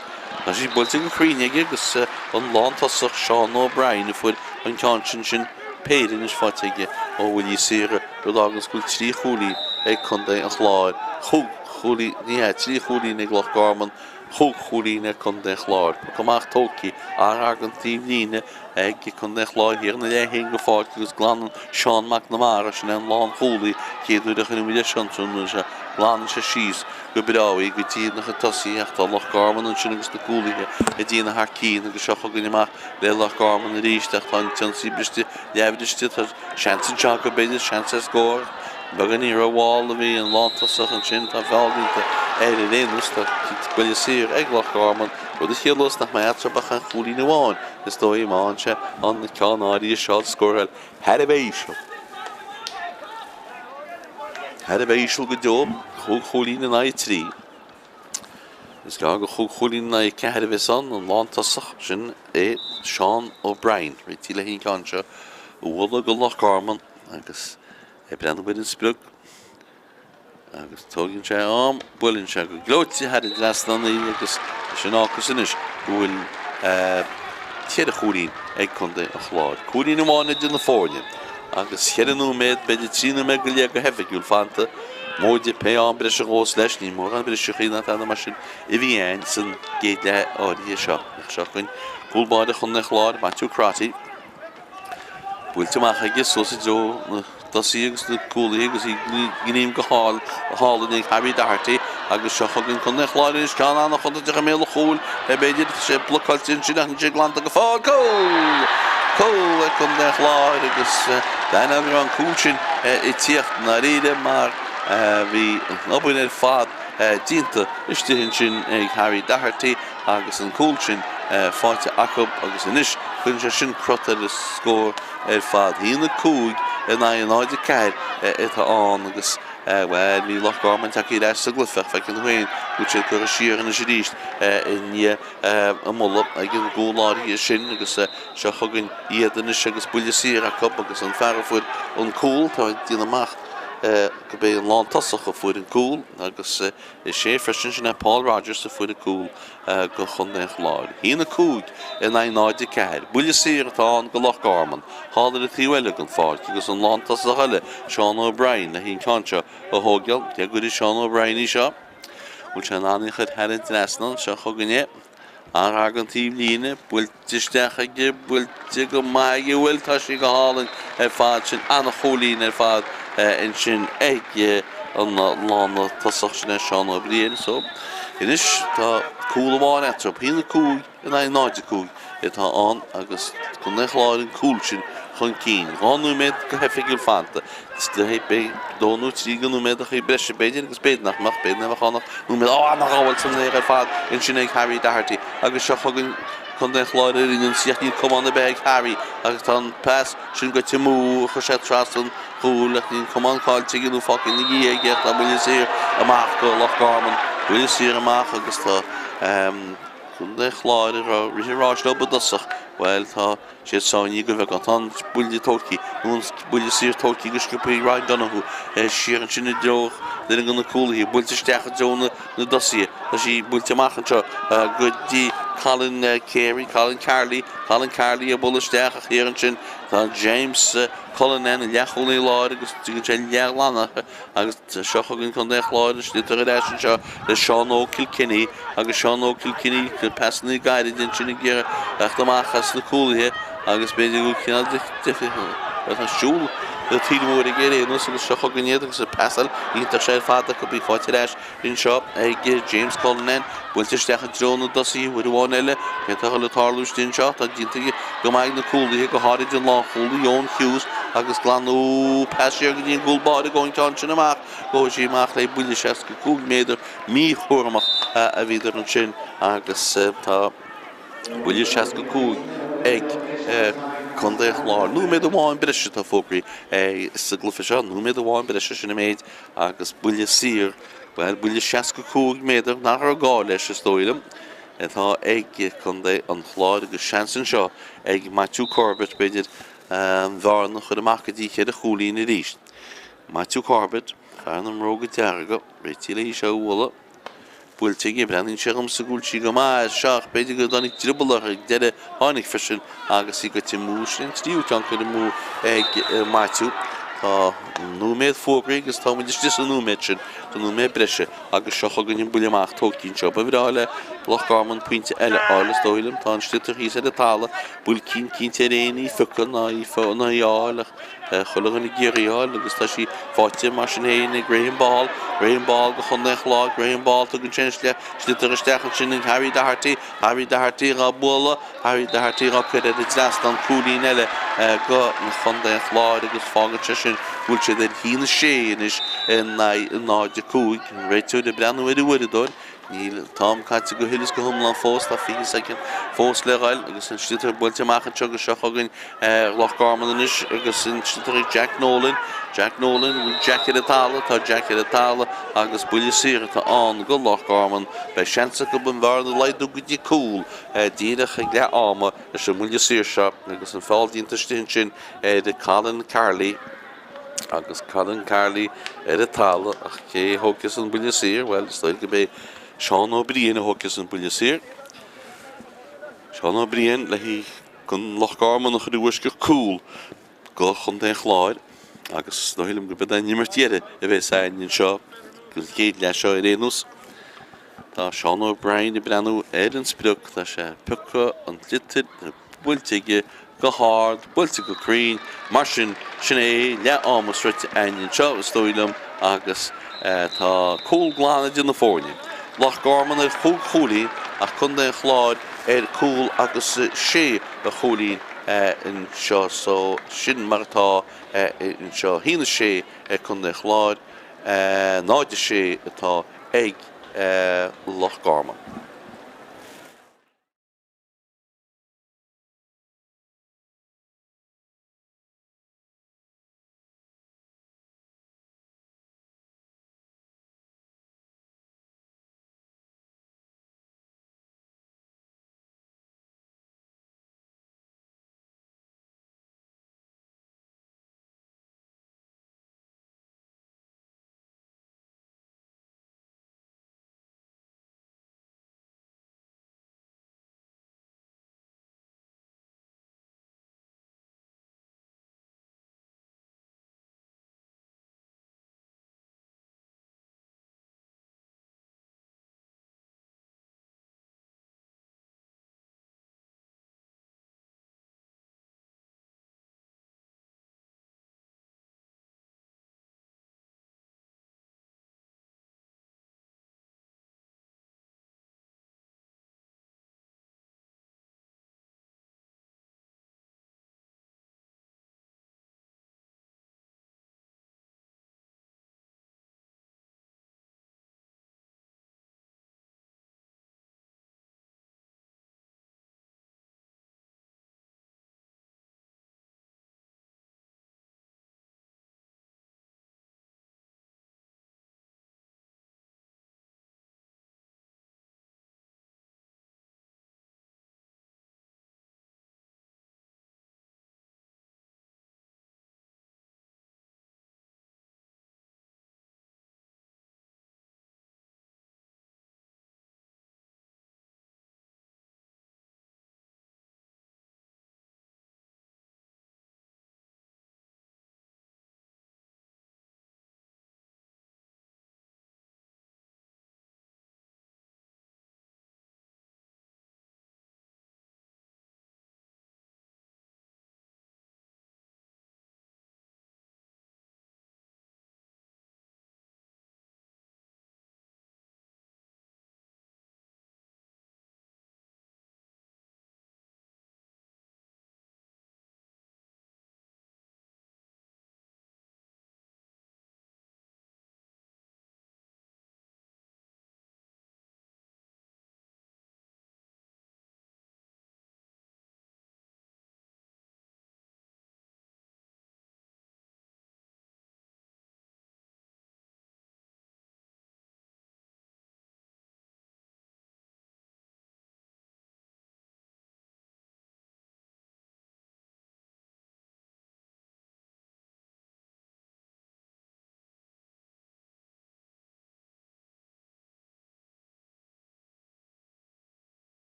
tá sí buailte go cruinn aige agus an lántosach Seán O'Brien a fuair an ceann sin, sin péire anois faighte aige ó bhuillí saora, rud a fháganns go bhfuil 3 chúilín ag Contae an Chláir, chúig chúilín, ní hea, 3 chúilín ag Loch Garman, chúig chúilín ag Contae an Chláir. Poc amach tógtha gar don taobhlíne ag Contae an Chláir thiar ina leath féin den pháirc agus glanann Seán McNamara, sin é an lánchúlaí, chéad uair a chonaic muid é seo an uair seo, glanann sé síos go breá í go dtí na tosaithe ach tá Loch Garman ansin agus na cúlaithe ag déanamh thar cionn agus seo chugainn amach le Loch Garman arís ach tá an t-ionsaí briste, leathbhriste, tá seans anseo acu b'fhéidir, seans ar scór. Beagáinín rómhall a bhí an lántosach ansin, tá feall déanta air ar aon nós, tá buille saor ag Loch Garman, rud a chiallós nach mbeidh eatarthu ach aon chúilín amháin, is dóigh, má fhaigheann sé an ceann áirithe seo scóráil thar a bheith íseal. Thar a bheith íseal go deo, chúig chúilín in aghaidh 3. Is gearr gur chúig chúilín in aghaidh 4 a bheas ann, an lántosach, sin é Seán O'Brien, réitithe le an ceann seo a bhualadh go Loch Garman agus Ag breathnú ar an sprioc agus tógann sé am, buaileann sé go gleoite thar an dtrasnán í agus sin fhágfas anois go bhfuil cheithre chúilín ag Contae an Chláir. Cúilín amháin idir na foirne agus cheithre nóiméad, b'fhéidir 3 nóiméad go leith go hoifigiúil fanta, móide pé am breise a ghabhfas leis, ní mórán briseachaí ná tada mar sin a bhí ann san gcéad leath áirithe seo. Ach seo chugainn cúl báire Chontae an Chláir, Matthew Crotty. Buailte amach aige suas i dtreo na dtosaithe agus na cúlaithe agus í gníomh go hálainn ag Harry Doherty agus seo chugainn Contae an Chláir anois ceann an-chontúirteach i mbéal an chúil é b'fhéidir tá sé blocáilte ansin ach níl sé glanta go fóill. Cúl! Cúl ag Contae an Chláir agus d'aithneofá go raibh an cúl sin ag tíocht i ndáiríre mar bhí an obair ar fad déanta istigh ansin ag Harry Doherty agus an cúl sin faighte acu agus anois cuireann sé sin crot ar an scór ar fad. 1-5 in aghaidh 0-4 atá ann agus, bhuel, bhí Loch Garman tagtha ar ais sa gcluiche ach feiceann tú féin go bhfuil siad curtha siar anois arís i ndiaidh a mbualadh ag an gcúl áirithe sin agus seo chugainn iad anois agus buille saor acu agus an fear a fuair an cúl, tá ag déanamh amach gurb é an lántosach a fuair an cúl agus Is é freisin sin é Paul Rogers a fuair an cúl do Chontae an Chláir. 1-5 in aghaidh 0-4. Buille saor atá ann do Loch Garman. Thall ar an taobh eile den pháirc agus an lántosach eile, Seán O'Brien, le an ceann seo a thógáil. Cé go gcuirfidh Seán O'Brien í seo? Bhfuil sé in ann í a chur thar an trasnán? Seo chugainn é. Gar don taobhlíne, buailte isteach aige, buailte go maith aige, bhuel tá sí go hálainn ar fad, sin an-chúilín ar fad ansin ag an lántosach sin é Seán Ó Briain. So anois tá cúl amháin eatarthu, 1-5 in aghaidh 0-5 atá ann agus Contae an Chláir an cúl sin chun cinn. 2 nóiméad go hoifigiúil fanta. Beidh dó nó trí de nóiméadachaí breise b'fhéidir agus b'fhéidir nach mbeadh, b'fhéidir nach mbeadh ann ach nóiméad. Ó, ana-ghabháil san aer ar fad ansin ag Harry Doherty agus seo chugainn Contae an Chláir ar an ionsaí ach níl camán ar bith ag Harry agus tá an pas sin goite amú, chuir sé trasna an chúil ach níl an camán caillte aige nó fágtha ina dhiaidh aige ach tá buille saor amach go Loch Garman, buille saor amach agus tá Contae an Chláir a raibh rith an ráis leo i dtosach, bhuel tá siad sáinnithe go bheagán. Tá an buille tógtha, nó an buille saor tógtha go sciobtha ag Ryan Donoghue siar ansin i dtreo duine de na cúlaithe, buailte isteach i dtreo na dtosaithe. Tá sí buailte amach anseo go dtí Colin Carey, Colin Carley, Colin Carley ag bualadh isteach ach thiar ansin tá James Cullinan, an leathchúlaí láir agus tugann sé leathghlanadh Agus seo chugainn Contae an Chláir anois sliotar ar ais anseo le Seán Óg Kilkenny agus Seán Óg Kilkenny pasanna gairide ansin ag iarraidh teacht amach as na cúlaithe agus b'fhéidir go cineál de tá siúl na taoille mór aige ar aon nós agus seo chugainn iad agus an pasáil iontach sé ar fad acu í faighte ar ais anseo ag James Cullinan buailte isteach i dtreo na dtosaithe uair amháin eile cé atá le tarlú istigh anseo tá déanta go maith ag na cúlaithe go háirid an lánchúlaí Eoin Hughes agus glanadh pas siar go dtí an gcúl báire gabhann an ceann sin amach gabhfaidh sí amach le buille 65 méadar míchúramach a bhíodar ansin agus tá buille 65 ag Contae an Chláir. Nóiméad amháin breise atá fógraithe sa gcluiche seo, nóiméad amháin breise, sin an méid, agus buille saor, bhuel, buille 65 méadar nach raibh gá leis is dóigh liom, atá ag Contae an Chláir agus seans anseo ag Maitiú Corbett, b'fhéidir, an bhearna a chur amach go dtí cheithre chúilín arís. Maitiú Corbett, fear na mbróga dearga, réitithe le í seo a bhualadh. Buailte aige, breathnaíonn sé dhomsa go bhfuil sí go maith air seo ach b'fhéidir go dtáinig drioball uirthi ag deireadh, tháinig freisin agus í goite amú. Sin an tríú ceann curtha amú ag Maitiú. Tá nóiméad fógraithe agus tá muid istigh sa nóiméad sin, sa nóiméad breise agus seo chugainn an buille amach tógtha anseo. Ba bhreá le Loch Garman pointe eile a fháil is dóigh liom. Tá an sliotar thíos ar an talamh, builcín cinnte ar éinne í a phiocadh ná í a fháil ach chuile dhuine ag iarraidh í a fháil agus tá sí faighte mar sin féin ag Graham Ball. Graham Ball do Chontae an Chláir, Graham Ball tugann sé an sliotar isteach ansin ag Harry Doherty, Harry Doherty dhá bualadh, Harry Doherty dhá cur ar an dtrasnán, cúilín eile do Chontae an Chláir agus fágann sé sin go bhfuil siad ar 1-6 anois in aghaidh 0-5. An réiteoir ag breathnú ar a uaireadóir. Níl an t-am caite go huile is go hiomlán fós, tá 20 soicind fós le ghoil agus an sliotar buailte amach anseo agus seo chugainn Loch Garman anois agus an sliotar ag Jack Nolan. Jack Nolan, bhfuil Jack ar an talamh? Tá Jack ar an talamh agus buille saor atá ann go Loch Garman. Beidh seans acu an bhearna a laghdú go dtí cúl díreach ag leath ama leis an mbuille saor seo agus an feall déanta istigh ansin ar Colin Carley. Agus Colin Carley ar an talamh, ach cé a thógfas an buille saor? Bhuel, is dóigh gurb é Seán Ó Briain a thógfas an buille saor. Seán Ó Briain le haghaidh Loch Garman a chur i bhfoisceacht cúl go Chontae an Chláir agus is dóigh liom gurb é an imirt dheiridh a bheas againn anseo don chéad leath seo ar aon nós. Tá Seán O'Brien ag breathnú ar an sprioc, tá sé ag piocadh an tsliotair buailte aige go hard, buailte go cruinn, mar sin, sin é leath ama sroichte againn anseo, is dóigh liom, agus tá cúl glan idir na foirne. Loch Garman ar chúig chúilín ach Contae an Chláir ar cúl agus sé chúilín anseo so sin mar atá anseo. 1-6 ag Contae an Chláir, 0-6 atá ag Loch Garman.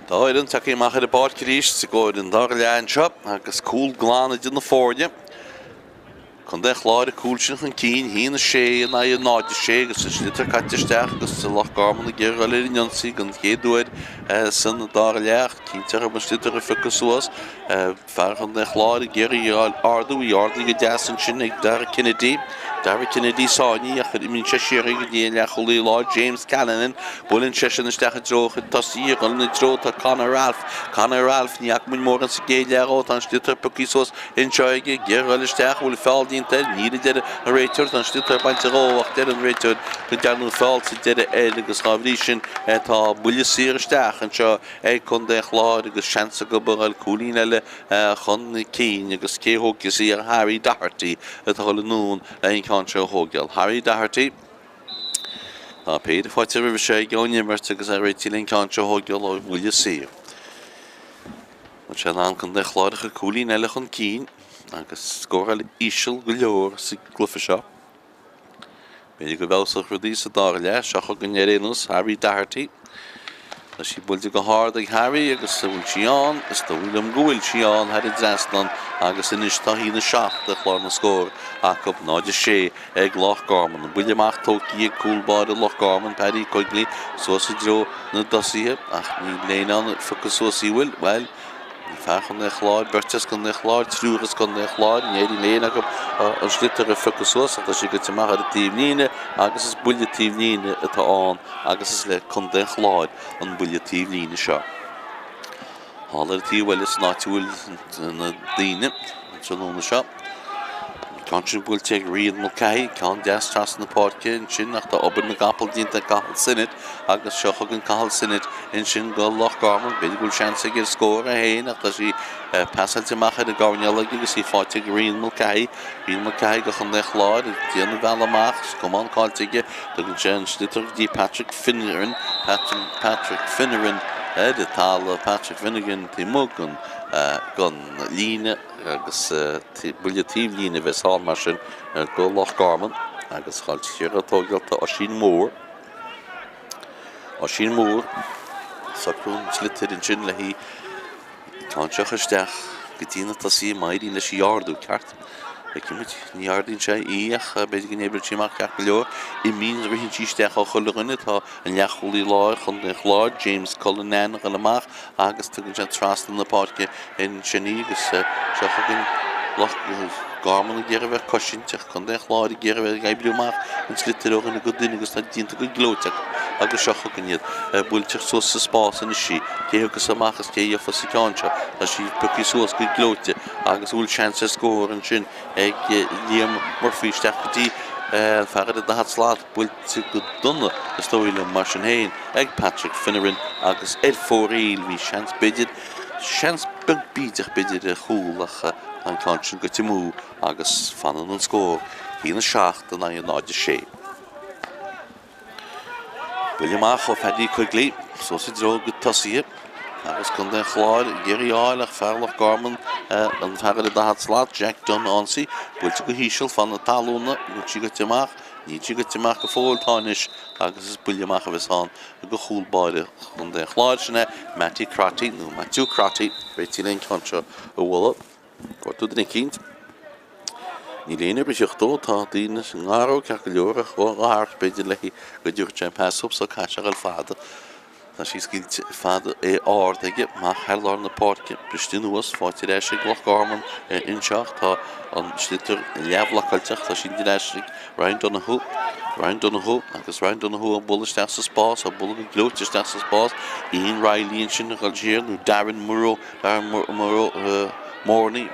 Dá fhoireann tagtha amach ar an bpáirc arís i gcomhair an dara leath anseo agus cúl glan idir na foirne. Contae an Chláir an cúl sin chun cinn, 1-6 in aghaidh 0-6 agus an sliotar caite isteach agus Loch Garman ag iarraidh dul ar an ionsaí den chéad uair san dara leath. Cinnte an sliotar a phiocadh suas. Fear Chontae an Chláir ag iarraidh í a ardú, í ardaithe go deas ansin ag Dara Kennedy. Dara Kennedy sáinnithe ach imíonn sé siar go dtí an leathchúlaí láir James Callanan. Buaileann seisean isteach i dtreo a chuid tosaithe, ag dul ina dtreo tá Conor Ralph. Conor Ralph, ní fhaca muid mórán sa gcéad leath dhó, tá an sliotar pioctha suas anseo aige, ag iarraidh dul isteach, an bhfuil feall déanta air? Níl a deir an réiteoir, tá an sliotar bainte dhó ach deir an réiteoir go ndearnadh feall sa deireadh air agus dá bhrí sin tá buille saor isteach anseo ag Contae an Chláir agus seans acu a dhul cúilín eile chun cinn agus cé a thógfas í ach Harry Doherty atá ag dul anonn le an ceann seo a thógáil. Harry Doherty Tá péire faighte roimhe seo aige ón imirt agus é réitithe le an ceann seo a thógáil ó bhuille saor. Bhfuil sé in ann Contae an Chláir a chur cúilín eile chun cinn agus scóráil íseal go leor sa gcluiche seo. B'fhéidir go bhfeabhsódh rudaí sa dara leath. Seo chugainn ar aon nós Harry Doherty. Tá sí buailte go hard ag Harry agus an bhfuil sí ann? Is dóigh liom go bhfuil sí ann thar an dtrasnán agus anois tá 1-7 ar chlár na scór acu, 0-6 ag Loch Garman. An buille amach tógtha ag cúl báire Loch Garman, Paddy Quigley, suas i dtreo na dtosaithe ach níl éinne ann a phiocfadh suas í, bhfuil? Bhuel, Fear Chontae an Chláir, beirt as Contae an Chláir, triúr as Contae an Chláir, ní éiríonn le éinne acu an sliotar a phiocadh suas ach tá sé goite amach ar an taobhlíne agus is buille taobhlíne atá ann agus is le Contae an Chláir an buille taobhlíne seo. Thall ar an taobh eile san áit a bhfuil na daoine an tráthnóna seo. An ceann sin buailte ag Rian Mulcahy, ceann deas trasna na páirce ansin ach tá obair na gcapall déanta ag Cathal Sinnott agus seo chugainn Cathal Sinnott ansin go Loch Garman. B'fhéidir go bhfuil seans aige ar scór é féin ach tá sí pasáilte amach ar an gcoirnéal aige agus í faighte ag Rian Mulcahy. Rian Mulcahy go Chontae an Chláir ag déanamh a bhealach amach, is camán caillte aige. Tugann sé an sliotar go dtí Patrick Finneran, Patrick Finneran ar an talamh, Patrick Finnegan taobh amuigh den líne. agus buille taobh líne a bheas ann mar sin go Loch Garman agus fáilte siar á tógáil tá Oisín Moore. Oisín Moore socrú an tsliotair ansin le hí an ceann seo a chur isteach go dtí na tosaithe má éiríonn leis í ardú ceart. Feicfidh muid, ní ardaíonn sé í ach b'fhéidir go n-oibreoidh sí amach ceart go leor. Imíonn, ritheann sí isteach ó chuile dhuine. Tá an leathchúlaí láir Chontae an Chláir, James Cullinan, ag dul amach agus tugann sé trasna na páirce ansin í agus seo chugainn Loch Garman ag iarraidh a bheith ag cosaint ach Contae an Chláir ag iarraidh a bheith ag oibriú amach an sliotar ó dhuine go duine agus tá déanta go gleoite acu agus seo chugainn iad. Buailtear suas sa spás anois í. Cé thiocfas amach is cé a gheofas an ceann seo? Tá sí pioctha suas go gleoite agus an bhfuil seans ar scór ansin ag Liam Murphy isteach go dtí an fear ar an daichead slat. Buailte go dona is dóigh liom mar sin féin ag Patrick Finneran agus ar fóraoil. Bhí seans b'fhéidir, seans beag bídeach b'fhéidir ar chúl ach tá an ceann sin goite amú agus fanann an scór 1-7 in aghaidh 0-6. Buille amach ó Phaddy Quigley suas i dtreo na dtosaithe agus Contae an Chláir ag iarraidh a fháil ach fear Loch Garman an fear ar an daichead slat, Jack Dunne ionsaí, buailte go híseal fan na talúna, bhfuil sí goite amach? Níl sí goite amach go fóill, tá anois agus is buille amach a bheas ann do chúl báire Chontae an Chláir, sin é Mattie Crotty, nó Matthew Crotty, réitithe le an ceann seo a bhualadh. Gortú duine eicínt. Níl éinne ag ritheacht dó, tá daoine i ngar dó ceart go leor ach dhá thart b'fhéidir léi go dtabharfadh sé an pas dóibh so caithfidh sé a dhul fada. Tá sí scaoilte fada é ard aige amach thar lár na páirce. Briste anuas, faighte ar ais ag Loch Garman anseo ach tá an sliotar leathbhlocáilte ach tá sí ar ais ag Ryan Donoghue. Ryan Donoghue agus Ryan Donoghue á bualadh isteach sa spás, á bualadh go gleoite isteach sa spás. Ian Reilly ansin ag dul siar nó Darren Murrow, Darren Murrow, Morney,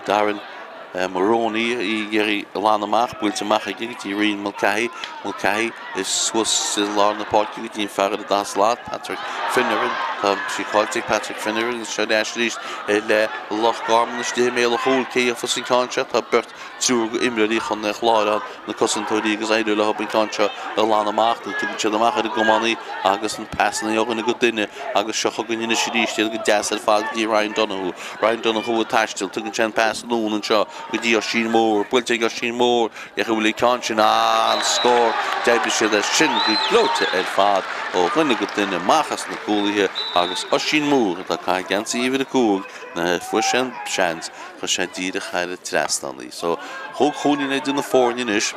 Darren. Moroney ag iarraidh a ghlanadh amach, buailte amach aige go dtí Rian Mulcahy, Mulcahy is suas i lár na páirce go dtí an fear ar an daichead slat, Patrick Finneran. Tá sí caillte ag Patrick Finneran agus seo ar ais arís le Loch Garman istigh i mbéal an chúil. Cé a gheofas an ceann seo? Tá beirt, triúr d'imreoirí Chontae an Chláir ann, na cosantóirí agus éireoidh leo an ceann seo a ghlanadh amach nó tugann siad amach ar an gciománaí agus an pasanna ó dhuine go duine agus seo chugainn anois arís iad go deas ar fad go dtí Ryan Donoghue. Ryan Donoghue ag taisteal, tugann sé an pas anonn anseo go dtí Oisín Moore, buailte ag Oisín Moore, cén chaoi a bhfuil an ceann sin, an-scór, d'oibrigh siad air sin go gleoite ar fad. ó dhuine go duine amach as na cúlaithe agus Oisín Moore atá ag caitheamh geansaí uimhir 5 nuair a fuair sé an seans chuir sé díreach thar an trasnán í. So chúig chúilín idir na foirne anois,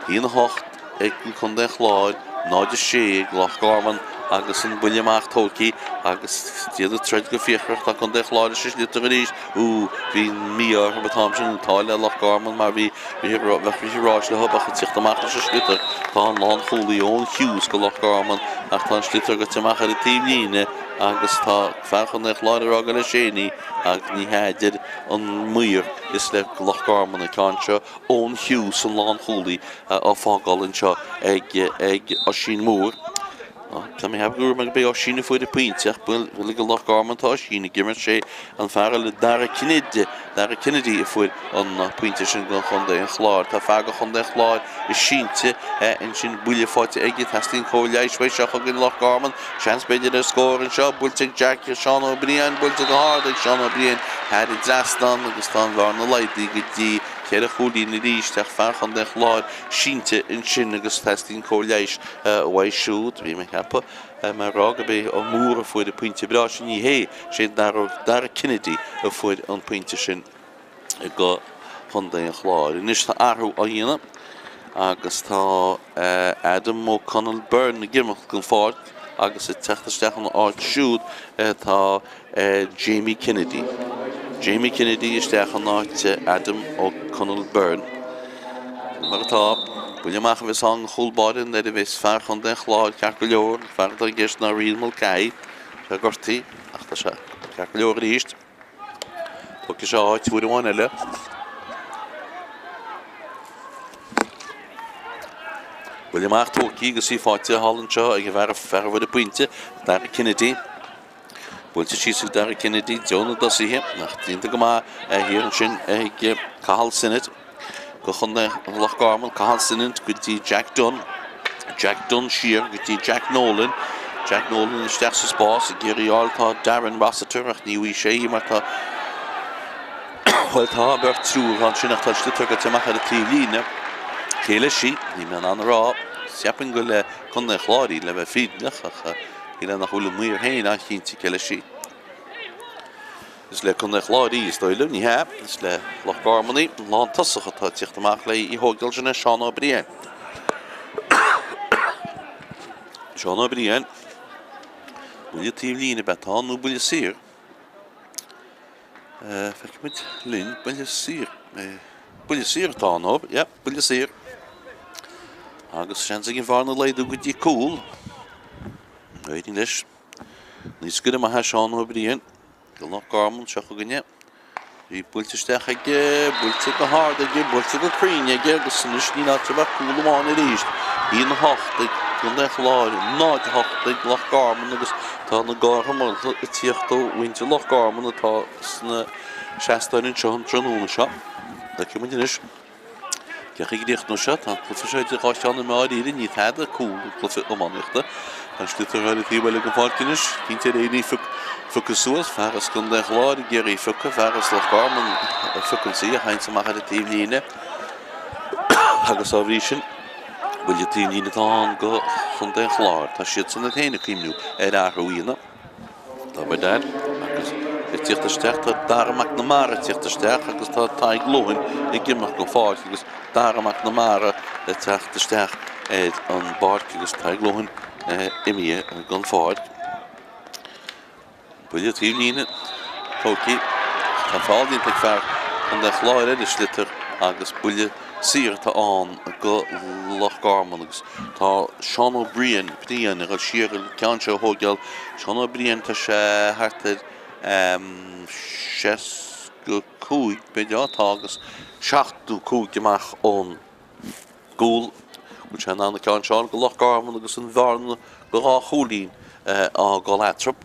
1-8 ag Contae an Chláir, 0-6 ag Loch Garman agus an buille amach tógtha agus iad ag troid go fíochmhar tá Contae an Chláir leis an sliotar arís. Ú, bhí mí-ádh orthu an t-am sin, an t-ádh le Loch Garman mar bhí bheadh rith ráis leo ach ag tíocht amach leis an sliotar tá an lánchúlaí Eoin Hughes go Loch Garman ach tá an sliotar goite amach ar an taobhlíne agus tá fear Chontae an Chláir ag rá gur leis féin í ach ní hea a deir an maor is le Loch Garman an ceann seo Eoin Hughes an lánchúlaí á fágáil anseo ag Oisín Moore. Tá mé ag ceapadh go raibh mé gurb é Oisín a fuair an pointe ach bhuel ag Loch Garman tá Oisín ag imirt sé an fear eile Dara Kennedy Dara Kennedy a fuair an pointe sin go Chontae an Chláir. Tá fear go Chontae an Chláir sínte ansin buille faighte aige teastaíonn cóir leighis uaidh seo chugainn Loch Garman. Seans b'fhéidir ar scór anseo buailte ag Jack Seán Ó Briain buailte go hard ag Seán Ó Briain thar an dtrasnán agus tá an bhearna laghdaithe go dtí cheithre chúilín arís ach fear Chontae an Chláir sínte ansin agus teastaíonn cóir leighis uaidh siúd. Bhí mé ag ceapadh, mé ag rá gurb é Ó Mór a fuair an pointe breá sin, ní hé, sé Dara Kennedy a fuair an pointe sin go Chontae an Chláir. Anois tá athrú á dhéanamh agus tá Adam O'Connell Byrne ag imeacht den pháirc agus ag teacht isteach ina áit siúd tá Jamie Kennedy. Jamie Kennedy isteach in áit Adam O'Connell Byrne. Sin mar atá. Buille amach a bheas ann don chúl báire nuair a bheas fear Chontae an Chláir ceart go leor. An fear atá i gceist ná Rian Mulcahy. Tá sé gortaithe ach tá sé ceart go leor arís. Tógfaidh sé áit uair amháin eile. Buille amach tógtha agus í faighte thall anseo ag an bhfear a fuair an pointe, Dara Kennedy. Buailte síos ag Dara Kennedy, i dtreo na dtosaithe, ach déanta go maith thiar ansin ag Cathal Sinnott go Chontae Loch Garman, Cathal Sinnott go dtí Jack Dunne, Jack Dunne siar go dtí Jack Nolan, Jack Nolan isteach sa spás ag iarraidh fháil tá Darren Rossiter ach ní bhfaighidh sé í mar tá bhuel tá beirt triúr ansin ach tá an sliotar goite amach ar an taobhlíne. Cé leis í? Níl mé in ann a rá. Cheapfainn gur le Contae an Chláir í le bheith fírinneach ach Shílfeá nach bhfuil an maor féin an-chinnte cé leis í. Is le Contae an Chláir í, is dóigh liom. Ní hea, is le Loch Garman í. An lántosach atá ag tíocht amach léi í thógáil sin é Seán Ó Briain. Seán Ó Briain. Buille taobh líne ab atá nó buille saor. Feicfimid linn buille saor. Buille saor atá ann, ó, yeah, buille saor. Agus seans ag an bhearna laghdú go dtí cúl. Éiríonn leis. Naoscaire maith é Seán Ó Briain. Go Loch Garman seo chugainne. Bhí buailte isteach aige, buailte go hard aige, buailte go cruinn aige agus anois níl eatarthu ach cúl amháin arís. 1-8 ag Contae an Chláir, 0-8 ag Loch Garman agus tá na gártha molta ag tíocht ó mhuintir Loch Garman atá sna seastáin anseo an tráthnóna seo. Feicfidh muid anois. Cén chaoi a gcríochnóidh seo? Tá an cluiche seo idir dhá cheann i ndáiríre, ní tada cúl i gcluiche iománaíochta. Tá an sliotar ar an taobh eile den pháirc anois. Cinnte ar éirigh phiocadh suas, fear as Contae an Chláir ag iarraidh phiocadh, fear as Loch Garman a phiocann í, a théanns amach ar an taobh líne. Agus dá bhrí sin, buille taobh líne atá ann go Chontae an Chláir. Tá siadsan iad féin ag cuimhniú ar athrú a dhéanamh. Tá Burdett agus ag tíocht isteach, tá Dara McNamara ag tíocht isteach agus tá Tadhg Lohan ag imeacht den pháirc agus Dara McNamara ag teacht isteach ar an bpáirc agus Tadhg Lohan imithe den pháirc. Buille taobh líne tógtha. Tá feall déanta ag fear Chontae an Chláir ar an sliotar agus buille saor atá ann go Loch Garman agus tá Seán Ó Briain, Briain ag dul siar an ceann seo a thóigeáil. Seán Ó Briain, tá sé thart ar 65, b'fhéidir, á tá, agus 75 amach ón gcúl. Bhfuil sé in ann an ceann seo a fháil go Loch Garman agus an bhearna go dhá chúilín a fhágáil eatarthu.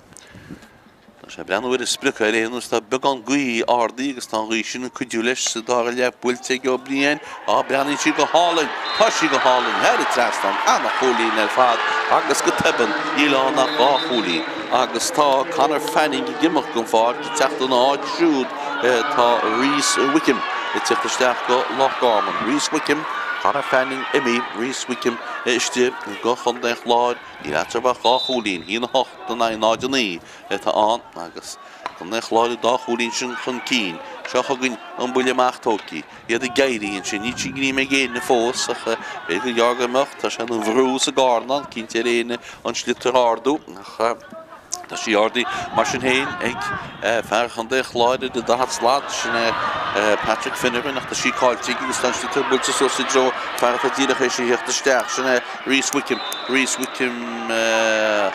Tá sé ag breathnú ar an sprioc ar aon nós. Tá beagán gaoth ardaithe agus tá an ghaoth sin ag cuidiú leis sa dara leath. Buailte ag Ó Briain. Á, breathnaíonn sí go hálainn! Tá sí go hálainn! Thar an trasnán. Ana-chúilín ar fad agus go tobann níl ann ach dhá chúilín. Agus tá Conor Fanning ag imeacht den pháirc, ag teacht ina áit siúd tá Rhys Wickham ag teacht isteach go Loch Garman. Rhys Wickham. Conor Fanning imithe, Rhys Wickham istigh do Chontae an Chláir. Níl eatarthu ach 2 chúilín, 1-8 in aghaidh 0-9 atá ann agus Contae an Chláir an dá chúilín sin chun cinn. Seo chugainn an buille amach tógtha. Iad ag éirí ansin. Níl sí greamaithe ag éinne fós ach b'fhéidir gur ghearr go mbeadh. Tá sé ina bhrú sa gcarnán, cinnte ar éinne an sliotar a ardú ach tá sí ardaithe mar sin féin ag fear Chontae an Chláir ar an 40 slat, sin é Patrick Finneran ach tá sí caillte aige agus tá an sliotar buailte suas i dtreo fear atá díreach théis a theacht isteach, sin é Rhys Wickham. Rhys Wickham,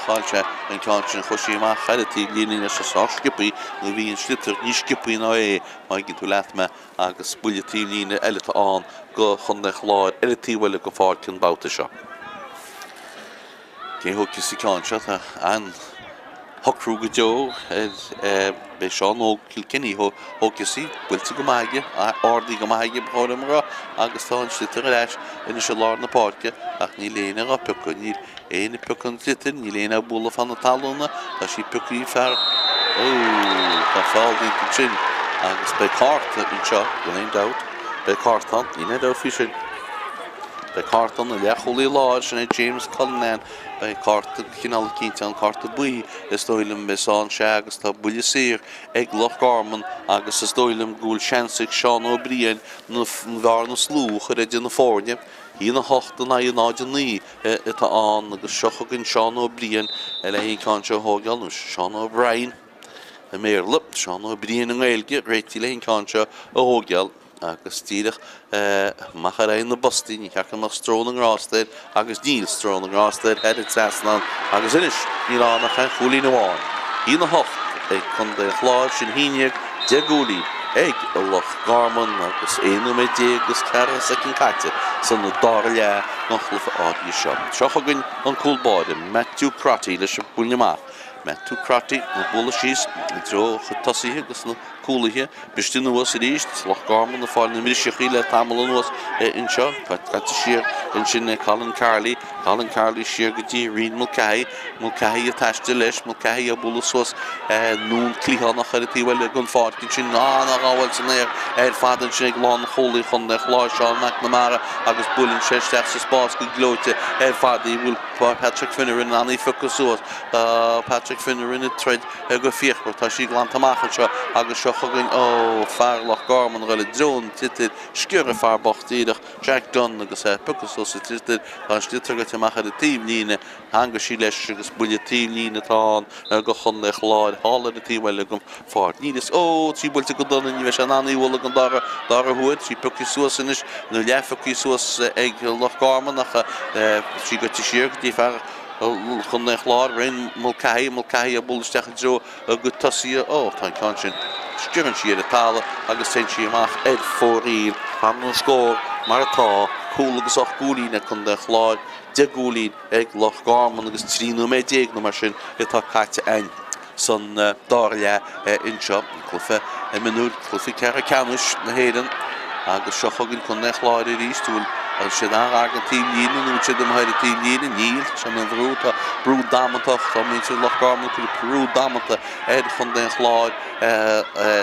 chaill sé an ceann sin, chuaigh sí amach ar an taobhlíne anois sách sciobtha nó bhí an sliotar níos sciobtha ná é, má thuigeann tú leat mé. agus buille taobh líne eile atá ann do Chontae an Chláir ar an taobh eile den pháirc an babhta seo. Cé a thógfas an ceann seo? Tá an-shocrú go deo ar beidh Seán Óg Kilkenny a thógfas í. Buailte go maith aige, ardaithe go maith aige, ba chóir dom a rá, agus tá an sliotar ar ais anois i lár na páirce ach níl éinne dhá piocadh. Níl Éinne ag piocadh an tsliotair, níl éinne á bualadh fan na talúna, tá sí pioctha ag fear, ó, tá feall déanta ansin agus beidh cárta anseo, gan aon dabht, beidh cárta ann, níl aon dabht faoi sin. Beidh cárta ann, an leathchúlaí láir, sin é James Cullinan, beidh cárta de chineál eicínt ann, cárta buí is dóigh liom a bheas ann, sea, agus tá buille saor ag Loch Garman agus is dóigh liom go bhfuil seans ag Seán Ó Briain na bhearna slú a chur idir na foirne, 1-8 in aghaidh 0-9. atá ann agus seo chugainn Seán Ó Briain le an ceann seo a thógáil, nó Seán O'Brien i mBéarla, Seán Ó Briain i nGaeilge, réitithe le an ceann seo a thógáil agus díreach amach ar aghaidh na bpostaí, ní cheart go mbeadh stró na ngrást air agus níl stró na ngrást air thar an trasnán agus anois níl ann ach aon chúilín amháin. 1-8 ag Contae an Chláir, sin 11, 10 gcúilín ag Loch Garman agus 11 nóiméad agus 40 soicind caite san dara leath den chluiche áirithe seo. Seo chugainn an cúl báire, Matthew Crotty leis an buille amach. Matthew Crotty ag bualadh síos i dtreo a chuid tosaithe agus na cúlaithe. Briste anuas arís, Loch Garman ag fáil na mbriseachaí le tamall anuas anseo. Caite siar ansin ag Colin Carley. Colin Carley siar go dtí Rian Mulcahy. Mulcahy ag taisteal leis, Mulcahy ag bualadh suas anonn cliathánach ar an taobh eile den pháirc ansin. An-ghabháil san aer ar fad ansin ag lánchúlaí Chontae an Chláir, Seán McNamara agus buaileann sé isteach sa spás go gleoite ar fad í. Bhfuil Patrick Finneran in ann í a phiocadh suas? Tá Patrick Finneran ag troid go fíochmhar. Tá sí glanta amach anseo agus seo chugainn, ó, fear Loch Garman a ghoil i dtreo an tsliotair, sciorradh fear bocht díreach, Jack Dunne agus é ag piocadh suas an tsliotar. Tá an sliotar gaibhte amach ar an taobhlíne. Theangaigh sí leis agus buille taobhlíne atá ann do Chontae an Chláir thall ar an taobh eile den pháirc. Níl fhios, ó, tá sí buailte go dona, ní bheidh sé in ann í a bhualadh don dara, dara huair. Tá sí pioctha suas anois, nó leathphioctha suas ag Loch Garman ach tá sí gaibhte siar go dtí fear Chontae an Chláir, Ryan Mulcahy, Mulcahy ag bualadh isteach i dtreo a gcuid tosaithe. Ó, tá an ceann sin. Sciorrann sí ar an talamh agus téann sí amach ar fóraoil. Fanann an scór mar atá, cúl agus 8 gcúilín ag Contae an Chláir, 10 gcúilín ag Loch Garman agus 13 nóiméad nó mar sin atá caite againn san dara leath anseo. Cluiche mionúir, cluiche ceathrú ceannais na hÉireann agus seo chugainn Contae an Chláir arís. Bhfuil siad an-ghar don taobhlíne nó bhfuil siad imithe ar an taobhlíne? Níl, tá sé ina bhrú, tá brú damanta, tá muintir Loch Garman ag cur brú damanta ar Chontae an Chláir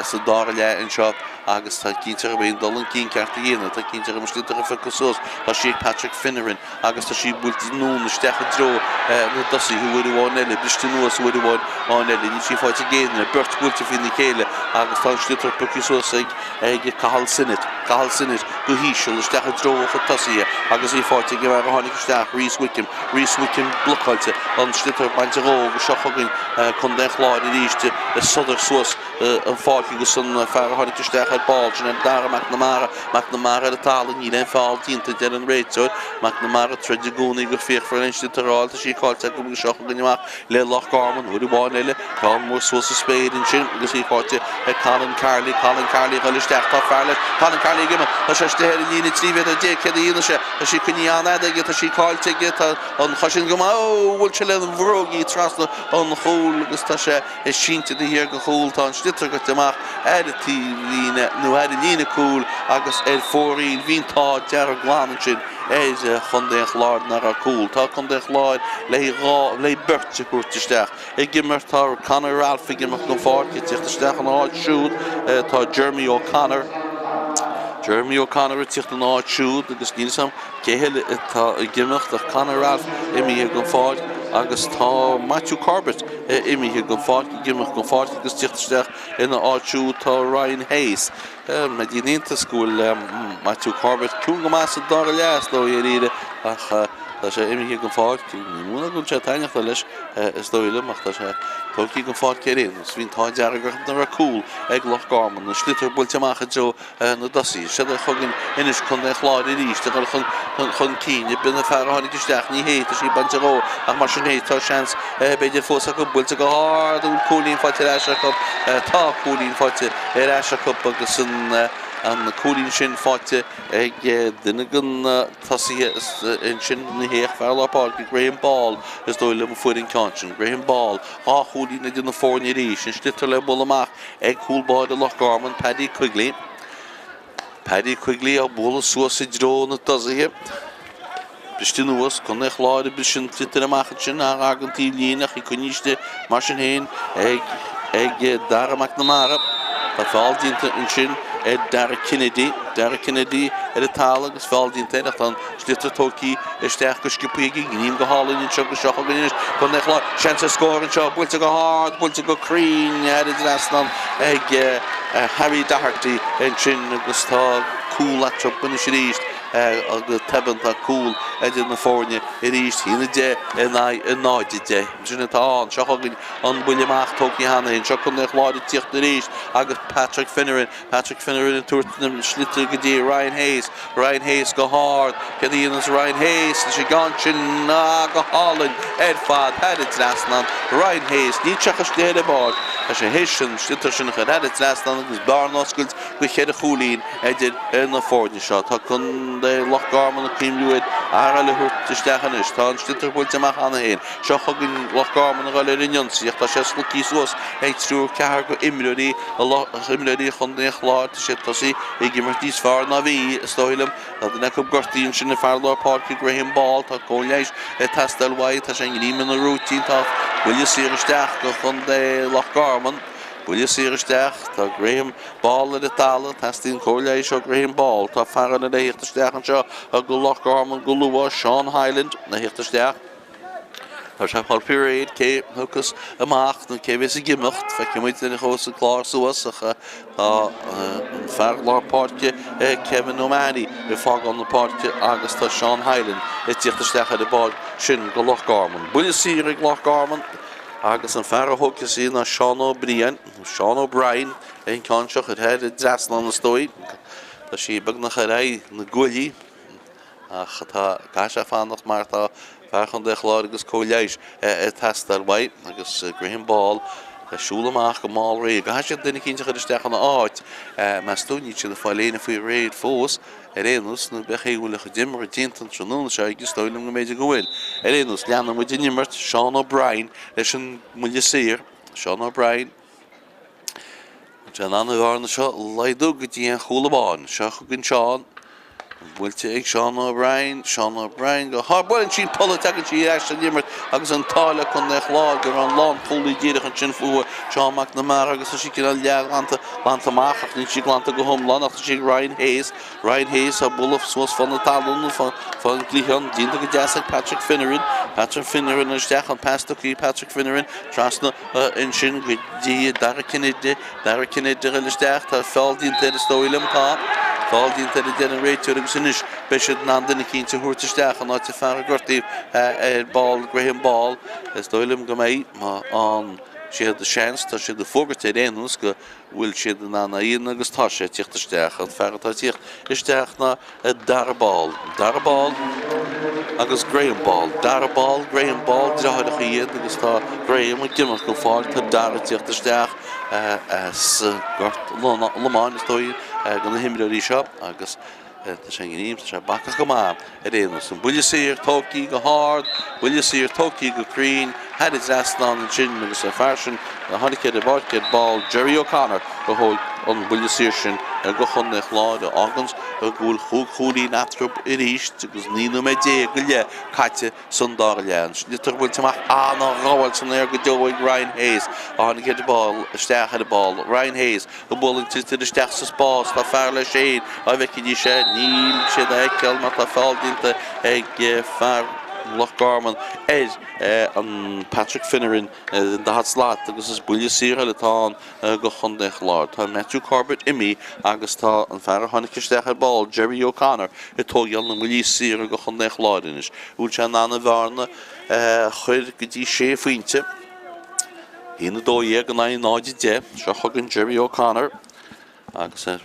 sa dara leath anseo agus tá cinnte orthu an dul chun cinn ceart a dhéanamh. Tá cinnte orthu an sliotar a phiocadh suas. Tá sí ag Patrick Finneran. agus tá sí buailte anonn isteach i dtreo na dtosaithe uair amháin eile, briste anuas uair amháin eile, níl sí faighte ag éinne, beirt buailte faoina chéile agus tá an sliotar pioctha suas ag ag Cathal Sinnott, Cathal Sinnott go híseal isteach i dtreo a chuid tosaithe agus í faighte ag an bhfear a tháinig isteach, Rhys Wickham, Rhys Wickham blocáilte, an sliotar bainte dhó agus seo chugainn Contae an Chláir arís ag sodar suas an pháirc agus an fear a tháinig isteach ar ball, sin é Dara McNamara. McNamara ar an talamh, níl aon feall déanta, a deir an réiteoir. McNamara ag troid i gcónaí go fíochmhar leis an sliotar a fháil. Tá sí caillte acu agus seo chugainn amach le Loch Garman. Uair amháin eile, ceann mór suas sa spéir ansin agus í faighte ag Colin Carley. Colin Carley ag dul isteach, tá fear leis. Colin Carley ag imeacht, tá sé istigh ar an líne 13 mhéadar, céard a dhéanfaidh sé? Tá sí coinnithe an-fhada aige, tá sí caillte aige, tá an chois sin go maith, ó, bhuail sé lena bhróg í trasna an chúil agus tá sé sínte taobh thiar den chúl. Tá an sliotar gaibhte amach ar an taobhlíne nó ar an líne cúil agus ar fóraoil. Bhí an t-ádh dearg glan ansin ar Chontae an Chláir nach raibh cúl. Tá Contae an Chláir le dhá, le beirt a thabhairt isteach. Ag imirt tá Conor Ralph ag imeacht den pháirc ag teacht isteach ina áit siúd tá Jeremy O'Connor. Jeremy O'Connor ag tíocht ina áit siúd agus níl 'fhios a'm cé heile atá ag imeacht ach Conor Ralph imithe den pháirc agus tá Matthew Corbett imithe den pháirc, ag imeacht den pháirc agus tíocht isteach ina áit siúd tá Ryan Hayes. Mbeidh in iontas go bhfuil Matthew Corbett ciúin go maith sa dara leath is dóigh ar iarraidh ach tá sé imithe den pháirc. Ní mó ná go bhfuil sé ag taitneacht leis is dóigh liom ach tá sé tógtha den pháirc ar aon nós. Bhí an t-ádh dearg orthu nach raibh cúl ag Loch Garman. An sliotar buailte amach i dtreo na dtosaithe. Siad chugainn anois Contae an Chláir arís ag dul chun cinn. B'in an fear a tháinig isteach, ní hé, tá sí bainte dhó ach mar sin féin tá seans b'fhéidir fós acu. Buailte go hard, an bhfuil cúilín faighte ar ais acu? Tá cúilín faighte ar ais acu agus an cúilín sin faighte ag duine den na tosaithe ansin, ní hé ach fear lár páirce, Graham Ball is dóigh liom a fuair an ceann sin. Graham Ball, dhá chúilín idir na foirne arís. An sliotar le bualadh amach ag cúl báire Loch Garman, Paddy Quigley. Paddy Quigley á bualadh suas i dtreo na dtosaithe. Briste anuas, Contae an Chláir ag briseadh an tsliotair amach ansin gar don taobhlíne ach í coinnithe istigh mar sin féin ag ag Dara McNamara. Tá feall déanta ansin ar Dara Kennedy. Dara Kennedy ar an talamh agus feall déanta air ach tá an sliotar tógtha isteach go sciobtha aige. Gníomh go hálainn anseo agus seo chugainn anois Contae an Chláir. Seans ar scór anseo, buailte go hard, buailte go cruinn thar an dtrasnán ag Harry Doherty ansin agus tá cúl eatarthu anois arís agus tobann tá cúl idir na foirne arís, 1-10 in aghaidh 0-10. Sin atá ann. Seo chugainn an buille amach tógtha cheana féin. Seo Contae an Chláir ag tíocht arís agus Patrick Finneran Patrick Finneran ag tabhairt na sliotar go dtí Ryan Hayes. Ryan Hayes go hard. Céard a dhéanas Ryan Hayes leis an gceann sin? Ah, go hálainn ar fad thar an trasnán. Ryan Hayes, níl sé istigh ar an bpáirc. Tá sé théis an sliotar sin a chur thar an trasnán agus bearna a oscailt go cheithre chúilín idir na foirne seo. Tá Contae Loch Garman ag cuimhniú ar fhear eile a thabhairt isteach anois. Tá an sliotar buailte amach cheana féin. Seo chugainn Loch Garman ag dul ar an ionsaí ach tá sé slogtha suas ag triúr ceathrar go imreoirí imreoirí Chontae an Chláir. Tá siad tosaithe ag imirt níos fearr ná bhí, is dóigh liom. Tá duine acu gortaithe ansin, an fear lár páirce Graham Ball. Tá cóir leighis ag teastáil uaidh. Tá sé i ngreim ina rúitín. Tá buille saor isteach go Chontae Loch Garman. Buille saor isteach. Tá Graham Ball ar an talamh. Teastaíonn cóir leighis ó Graham Ball. Tá fear eile le theacht isteach anseo go Loch Garman go luath. Seán Hyland le theacht isteach. Tá sé ag fáil faoi réir cé thiocfas amach nó cé bheas ag imeacht. Feicfidh muid nuair a chuas an clár suas ach tá an fear lár páirce Kevin O'Mahony ag fágáil na páirce agus tá Seán Hyland ag tíocht isteach ar an bpáirc sin go Loch Garman. Buille saor ag Loch Garman agus an fear a thógfas í ná Seán Ó Briain, Seán O'Brien an ceann seo a chur thar an dtrasnán is dóigh. Tá sí beagnach ar aghaidh na gcuaillí. Ach tá, caithfidh sé fanacht mar tá fear Chontae an Chláir agus cóir leighis ag teastáil uaidh agus Graham Ball ag siúl amach go mall réidh. Caithfidh siad duine eicínt a chur isteach ina áit, meas tú? Níl siad ag fáil éinne faoi réir fós ar aon nós, nó b'fhéidir go bhfuil a chuid imeartha déanta an tráthnóna seo aige, is dóigh liom go mb'fhéidir go bhfuil. Ar aon nós, leanann muid an imirt, Seán O'Brien leis an mbuille saor. Seán O'Brien. Tá an bhearna seo a laghdú go dtí aon chúl amháin. Seo chugainn Seán. Buailte ag Seán O'Brien. Seán O'Brien go hard. Buaileann sí an polla, tagann sí ar ais san imirt agus an t-ádh le Contae an Chláir go raibh an lánchúlaí díreach ansin fúthu, Seán McNamara, agus tá sí cineál leathghlanta, glanta amach ach níl sí glanta go hiomlán ach tá sí ag Ryan Hayes. Ryan Hayes á bualadh suas fá na talún, fán gcliathán, déanta go deas ag Patrick Finneran. Patrick Finneran isteach, an pas tugtha ag Patrick Finneran trasna ansin go dtí Dara Kennedy, Dara Kennedy a ghoil isteach, tá feall déanta air is dóigh liom, tá feall déanta air a deir an réiteoir agus anois beidh siad in ann duine eicínt a thabhairt isteach in áit an fear a gortaíodh ar ball, Graham Ball, is dóigh liom go mbeidh, má fhaigheann siad seans, tá siad ag fógairt ar aon nós go bhfuil siad in ann é a dhéanamh agus tá sé ag tíocht isteach, an fear atá ag tíocht isteach ná Dara Ball, Dara Ball agus Graham Ball, Dara Ball, Graham Ball, deartháireacha iad agus tá Graham ag imeacht den pháirc, tá Dara ag tíocht isteach as Gort Lomáin is dóigh do na himreoirí seo agus tá sé ngreim, tá sé bacach go maith ar aon nós. An buille saor tógtha go hard, buille saor tógtha go cruinn. Thar an dtrasnán ansin agus an fear sin a tháinig ar an bpáirc ar ball, Jerry O'Connor, a thóg an buille saor sin do Chontae an Chláir, a fháganns go bhfuil chúig chúilín eatarthu arís agus 19 nóiméad go leith caite san dara leath. An sliotar buailte amach ana-ghabháil san aer go deo ag Ryan Hayes a tháinig ar an ball isteach ar an ball. Ryan Hayes ag bualadh an tsliotair isteach sa spás. Tá fear leis féin á bhfeicfidís é. Níl siad á fheiceáil mar tá feall déanta ag fear Loch Garman ar an Patrick Finneran den daichead slat agus is buille saor eile atá ann do Chontae an Chláir. Tá Matthew Corbett imithe agus tá an fear a tháinig isteach ar ball, Jerry O'Connor, ag tógáil na mbuillí saora do Chontae an Chláir anois. Bhfuil sé in ann an bhearna a chur go dtí sé phointe? 1-12 in aghaidh 0-10. Seo chugainn Jerry O'Connor agus ag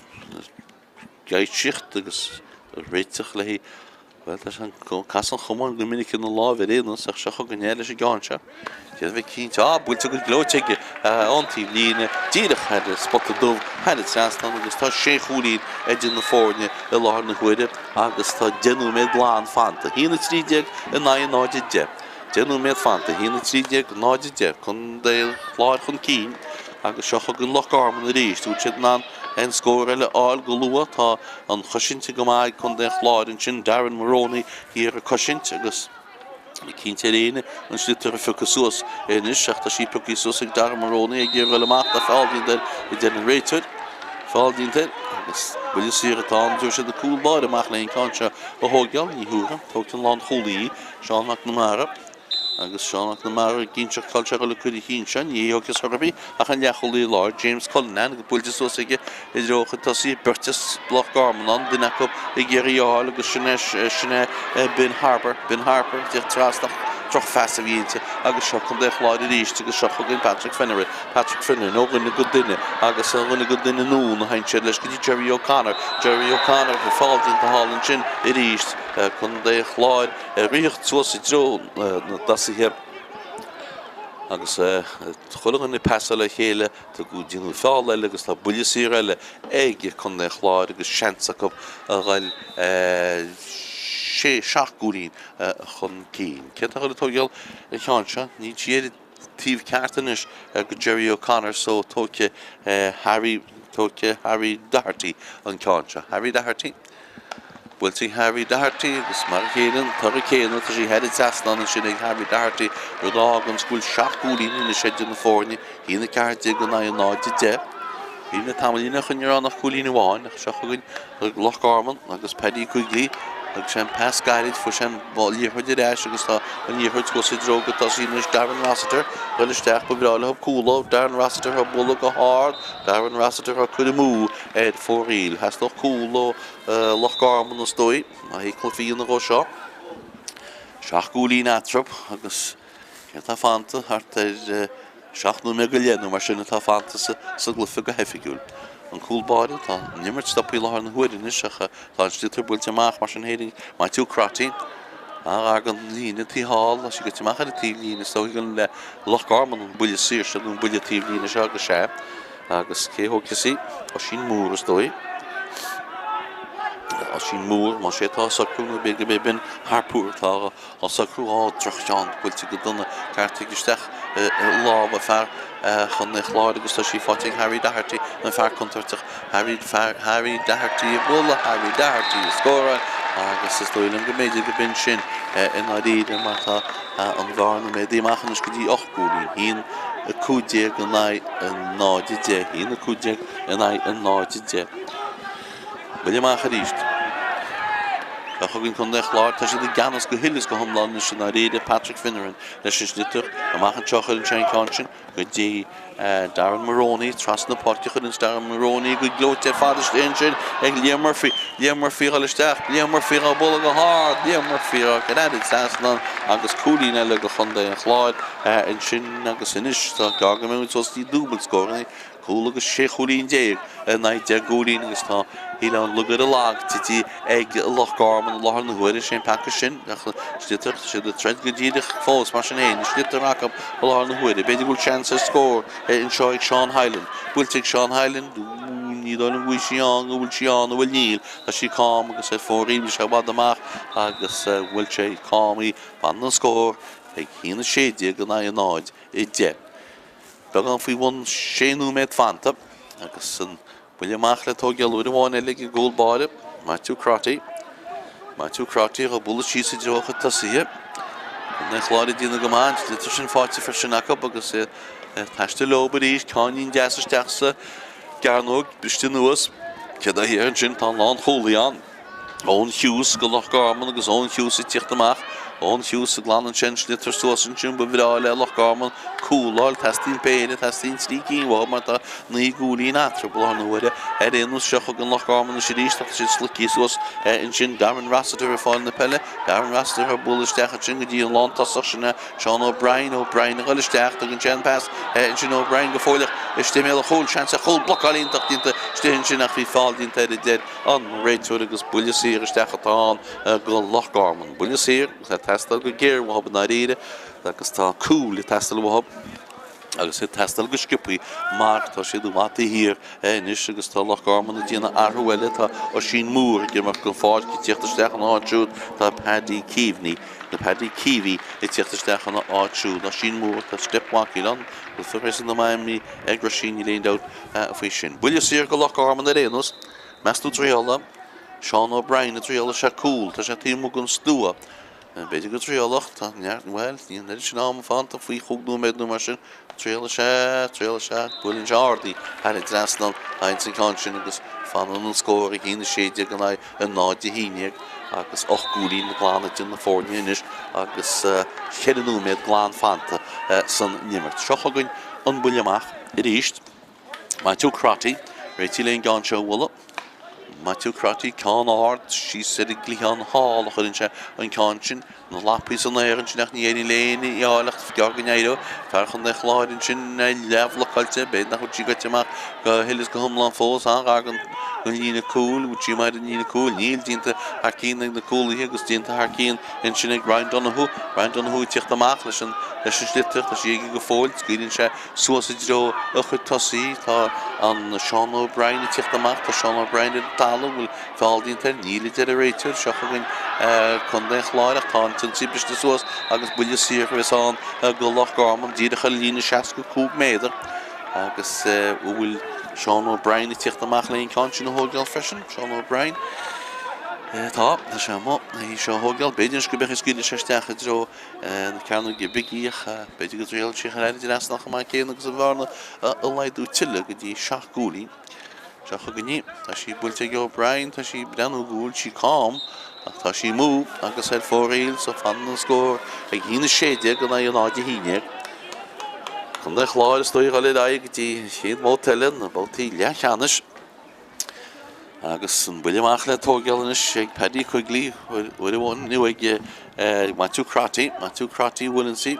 geáitsíocht agus ag réiteach léi. Bhuel, tá sé ag casadh an chamáin go minic ina láimh ar aon nós ach seo chugainn é leis an gceann seo. Cé a bheidh cinnte? Á, buailte go gleoite aige ón taobh líne, díreach thar an spota dubh, thar an trasnán agus tá sé chúilín idir na foirne i láthair na huaire agus tá 10 nóiméad glan fanta. 1-13 in aghaidh 0-10. 10 nóiméad fanta, 1-13, 0-10, Contae an Chláir chun cinn agus seo chugainn Loch Garman arís. Bhfuil siad in ann aon scór eile a fháil go luath? Tá an chosaint go maith ag Contae an Chláir ansin, Darren Moroney thiar ag cosaint agus cinnte ar éinne an sliotar a phiocadh suas anois ach tá sí pioctha suas ag Darren Moroney ag iarraidh dul amach tá feall déanta air a deir an réiteoir. Feall déanta air agus buille saor atá ann, tabharfaidh siad an cúl báire amach le an ceann seo a thógáil, ní thabharfaidh, tógfaidh an lánchúlaí í. Seán McNamara agus Seán McNamara ag inseacht cá bhfuil sé ag dul ag cur an chinn seo, ní hé a thiocfas ar bith ach an leathchúlaí láir, James Cullinan, agus buailte suas aige i dtreo a chuid tosaithe, beirt as Loch Garman ann, duine acu ag iarraidh í a fháil agus sin é, sin é Ben Harper, Ben Harper, ag tíocht trasna ach drochphas a bhí inti agus seo Contae an Chláir arís agus seo chugainn Patrick Finneran, Patrick Finneran ó dhuine go duine agus ó dhuine go duine anonn a théann siad leis go dtí Jerry O'Connor, Jerry O'Connor, feall déanta thall ansin arís. Contae an Chláir ag ritheacht suas i dtreo na dtosaithe agus chuile dhuine ag pasáil le chéile, tugadh déanadh feall eile agus tá buille saor eile ag Contae an Chláir agus seans acu a dhul sé, seacht gcúilín chun cinn. Cé atá ag dul ag tógáil an cheann seo? Níl sí ar an taobh ceart anois go Jerry O'Connor so tógfaidh Harry, tógfaidh Harry Doherty an ceann seo. Harry Doherty. Buailte ag Harry Doherty agus mar a chéile an toradh céanna, tá sí thar an trasnán ansin ag Harry Doherty, rud a fháganns go bhfuil 7 gcúilín anois idir na foirne, 1-14 in aghaidh 0-10. Bhí mé tamaillín ó shoin ag rá nach cúilín amháin ach seo chugainn Loch Garman agus Paddy Quigley. Thug sé an pas gairid, fuair sé an liathróid ar ais agus tá an liathróid suas i dtreo go tosaí anois Darren Rossiter. Dul isteach, ba bhreá leo cúl ó Darren Rossiter á bualadh go hard, Darren Rossiter á cur amú ar fóraoil. Theastódh cúl ó Loch Garman is dóigh, le haghaidh cluiche a dhéanamh dhó seo. 7 gcúilín eatarthu agus céard atá fanta? Thart ar 7 nóiméad go leith nó mar sin atá fanta sa gcluiche go hoifigiúil. An cúl báire, tá an imirt stoptha i láthair na huaire anois ach tá an sliotar buailte amach mar sin féin ag Maitiú Crotty. Gar don líne taobh thall, tá sí goite amach ar an taobh líne is dóigh gur le Loch Garman an buille saor seo nó an buille taobh líne seo agus sea. Agus cé a thógfas í? Oisín Moore, is dóigh. Oisín Moore, más é atá á socrú, nó b'fhéidir gurb é Ben Harpur atá á socrú. Á, droch-cheann, buailte go dona, ceartaithe isteach i lámha fear Chontae an Chláir agus tá sí faighte ag Harry Doherty, an fear contúirteach. Harry, Harry Doherty ag bualadh, Harry Doherty ag scóráil agus is dóigh liom go mb'fhéidir go b'in sin i ndáiríre mar tá an bhearna méadaithe amach anois go dtí 8 gcúilín. 1-15 in aghaidh 0-10. 1-15 in aghaidh 0-10. Buille amach arís. Seo chugainn Contae an Chláir. Tá siad i gceannas go huile is go hiomlán anois i ndáiríre. Patrick Finneran leis an sliotar. Amach anseo a chuireann sé an ceann sin go dtí Darren Moroney. Trasna páirce a chuireann Darren Moroney go gleoite ar fad istigh ansin ag Liam Murphy. Liam Murphy ag dul isteach. Liam Murphy á bualadh go hard. Liam Murphy á cur thar an trasnán agus cúilín eile do Chontae an Chláir ansin agus anois tá gearr go mbeidh muid suas go dtí dúbailt scóranna, cúl agus 16 chúilín in aghaidh 10 gcúilín agus tá shílfeá an lug ar an lag tite ag Loch Garman i láthair na huaire. Sé an peaca sin ach sliotar, tá siad ag troid go díreach fós mar sin féin, sliotar acu i láthair na huaire. B'fhéidir go bhfuil seans ar scór anseo ag Seán Hyland. Buailte ag Seán Hyland, ní dóigh liom go bhfuil sí ann, go bhfuil sí ann, bhuel níl, tá sí cam agus ar fóraoil, bhí sé i bhfad amach agus bhuail sé cam í, fanann an scór. Ag 1-16 in aghaidh 0-10. Beagán faoi bhun sé nóiméad fanta agus an buille amach le tógáil uair amháin eile ag an gcúl báire, Matthew Crotty. Matthew Crotty á bualadh síos i dtreo a chuid tosaithe. Contae an Chláir ag déanamh go maith, an sliotar sin faighte freisin acu agus iad ag taisteal leo arís. Ceáinín deas isteach sa gcearnóg, briste anuas. Céard a théann ansin? Tá an lánchúlaí ann. Eoin Hughes go Loch Garman agus Eoin Hughes ag tíocht amach. Eoin Hughes ag glanadh ansin, sliotar suas ansin, ba bhreá le Loch Garman cúl a fháil. Teastaíonn péire, teastaíonn 3 cinn uathu mar tá 9 gcúilín eatarthu i láthair na huaire. Ar aon nós, seo chugainn Loch Garman anois arís ach tá siad sloicthe suas ansin. Darren Rossiter ag fáil na peile. Darren Rossiter á bualadh isteach ansin go dtí an lántosach, sin é Seán O'Brien. O'Brien ag dul isteach, tugann sé an pas ansin O'Brien go fóilleach istigh i mbéal an chúil. Seans ar chúl, blocáil iontach déanta istigh ansin ach bhí feall déanta air a deir an réiteoir agus buille saor isteach atá ann go Loch Garman. Buille saor agus é ag teastáil go géar uathu i ndáiríre agus tá cúl ag teastáil uathu agus ag teastáil go sciobthaí mar tá siad i bhfad taobh thiar anois agus tá Loch Garman ag déanamh athrú eile. Tá Oisín Moore ag imeacht den pháirc ag tíocht isteach ina áit siúd tá Paddy Keaveney nó Paddy Keavy ag tíocht isteach ina áit siúd. Oisín Moore tá step mhaith ann, bhfuil réasúnta maith imní ag Oisín níl aon dabht faoi sin. Buille saor go Loch Garman ar aon nós. Meas tú dtriailfidh Seán O'Brien an dtriailfidh sé cúl. Tá sé taobh amuigh den stua. B'fhéidir go dtriailfeadh. Tá neart, bhuel, níl an oiread sin ama fanta, faoi chúig nóiméad nó mar sin. Triailfidh sé, triailfidh sé, buaileann sé ard í thar an dtrasnán, faigheann an ceann sin agus fanann an scór ag 1-16 in aghaidh 0-11 agus 8 gcúilín glan idir na foirne anois agus 4 nóiméad glan fanta san imirt. Seo chugainn an buille amach arís. Matthew Crotty, réitithe le an gceann seo a bhualadh. Matthew Crotty, ceann ard síos ar an gcliathán thall a chuireann sé an ceann sin. Na lapaí san aer ansin ach ní éiríonn le éinne í a fháil ach gearr go n-éireodh. Fear Chontae an Chláir ansin leathbhlocáilte, b'fhéidir nach bhfuil sí goite amach go huile is go hiomlán fós. An-ghar don líne cúil, bhfuil sí amuigh ar an líne cúil? Níl, déanta thar cionn ag na cúlaithe agus déanta thar cionn ansin ag Ryan Donoghue. Ryan Donoghue ag tíocht amach leis an sliotar, tá sí aige go fóill, scaoileann sé Suas i dtreo a chuid tosaí tá an Seán O'Brien ag tíocht amach. Tá Seán O'Brien ar an talamh. Bhfuil feall déanta air? Níl a deir an réiteoir. Seo chugainn Contae an Chláir ach tá an t-ionsaí briste suas agus buille saor a bheas ann go Loch Garman díreach ar líne 65 méadar. Agus an bhfuil Seán O'Brien ag tíocht amach le an ceann sin a thóigeáil freisin? Seán O'Brien. Tá, tá sé amuigh. É seo a thóigeáil. B'fhéidir anois go mbeadh ag scaoileadh sé isteach i dtreo na cearnóige bige ach b'fhéidir go dtriailfeadh sé thar an dtrasnán chomh maith céanna agus an bhearna a laghdú tuilleadh go dtí 7 gcúilín. Seo chugainn í. Tá sí buailte ag O'Brien, tá sí ag breathnú go bhfuil sí cam ach tá sí amú agus ar fóraoil so fanann an scór ag 1-16 in aghaidh 0-11. Contae an Chláir is dóigh a dhul ar aghaidh go dtí an chéad bhabhta eile, na babhtaí leathcheannais. Agus an buille amach le tóigeáil anois ag Paddy Quigley, uair amháin nó ag Matthew Crotty, Matthew Crotty a bhuaileann sí.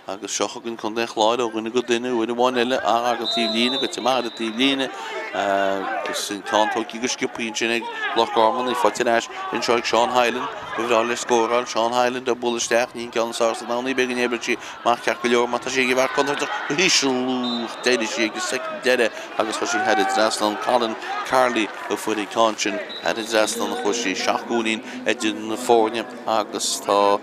Agus seo chugainn Contae an Chláir ó dhuine go duine, uair amháin eile, an taobh líne, goite amach ar an taobh líne. Agus an ceann tógtha go sciobtha ansin ag Loch Garman, í faighte ar ais anseo ag Seán Hyland. Ba bhreá leis scóráil, Seán Hyland ag bualadh isteach, ní an ceann is fearr sa domhan í, b'fhéidir go n-oibreoidh sí amach ceart go leor má tá sí ag an bhfear contúirteach go híseal, d'éirigh sí ag an soicind deiridh. agus chuaigh sí thar an dtrasnán. Colin Carley a fuair an ceann sin thar an dtrasnán a chuaigh sí. 7 gcúilín idir na foirne agus tá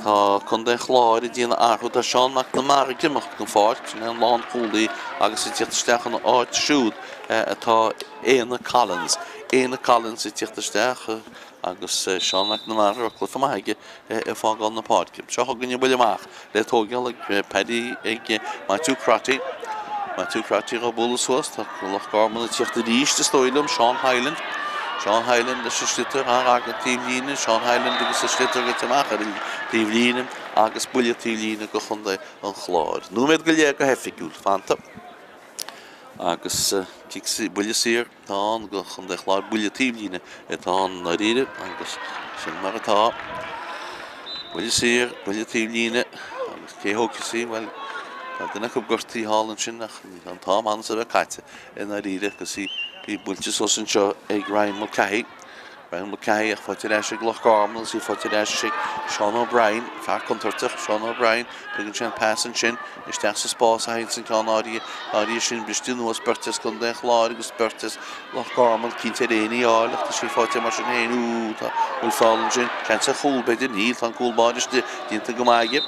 tá Contae an Chláir ag déanamh athrú. Tá Seán McNamara ag imeacht den pháirc, sin é an lánchúlaí agus ag tíocht isteach ina áit siúd atá Éanna Collins. Éanna Collins ag tíocht isteach agus Seán McNamara, a raibh cluiche maith aige ag fágáil na páirce. Seo chugainn an buille amach le tóigeáil ag Paddy ag Matthew Crotty. Matthew Crotty á bualadh suas. Tá Loch Garman ag tíocht arís is dóigh liom. Seán Hyland. Seán Hyland leis an sliotar an-ghar don taobh líne. Seán Hyland agus an sliotar goite amach ar an taobh líne agus buille taobh líne go Chontae an Chláir. Nóiméad go leith go hoifigiúil fanta agus cic buille saor. Atá ann go Chontae an Chláir buille taobhlíne atá ann i ndáiríre agus sin mar atá. Buille saor, buille taobhlíne agus cé thógfas í? Bhuel, tá duine acu gortaithe thall ansin ach tá an t-am ann is a bheith caite i ndáiríre agus í buailte suas anseo ag Ryan Mulcahy. Ryan Mulcahy ach faighte ar ais ag Loch Garman agus í faighte ar ais ag Seán O'Brien, fear contúirteach, Seán O'Brien, tugann sé an pas ansin isteach sa spás a thagann an ceann áirithe, áirithe sin briste anuas beirt as Contae an Chláir agus beirt as Loch Garman, cinnte ar éinne í a fháil ach tá sí faighte mar sin féin, úúú, tá bhfuil feall ansin, seans ar chúl b'fhéidir, níl, tá an cúl báire istigh, déanta go maith aige.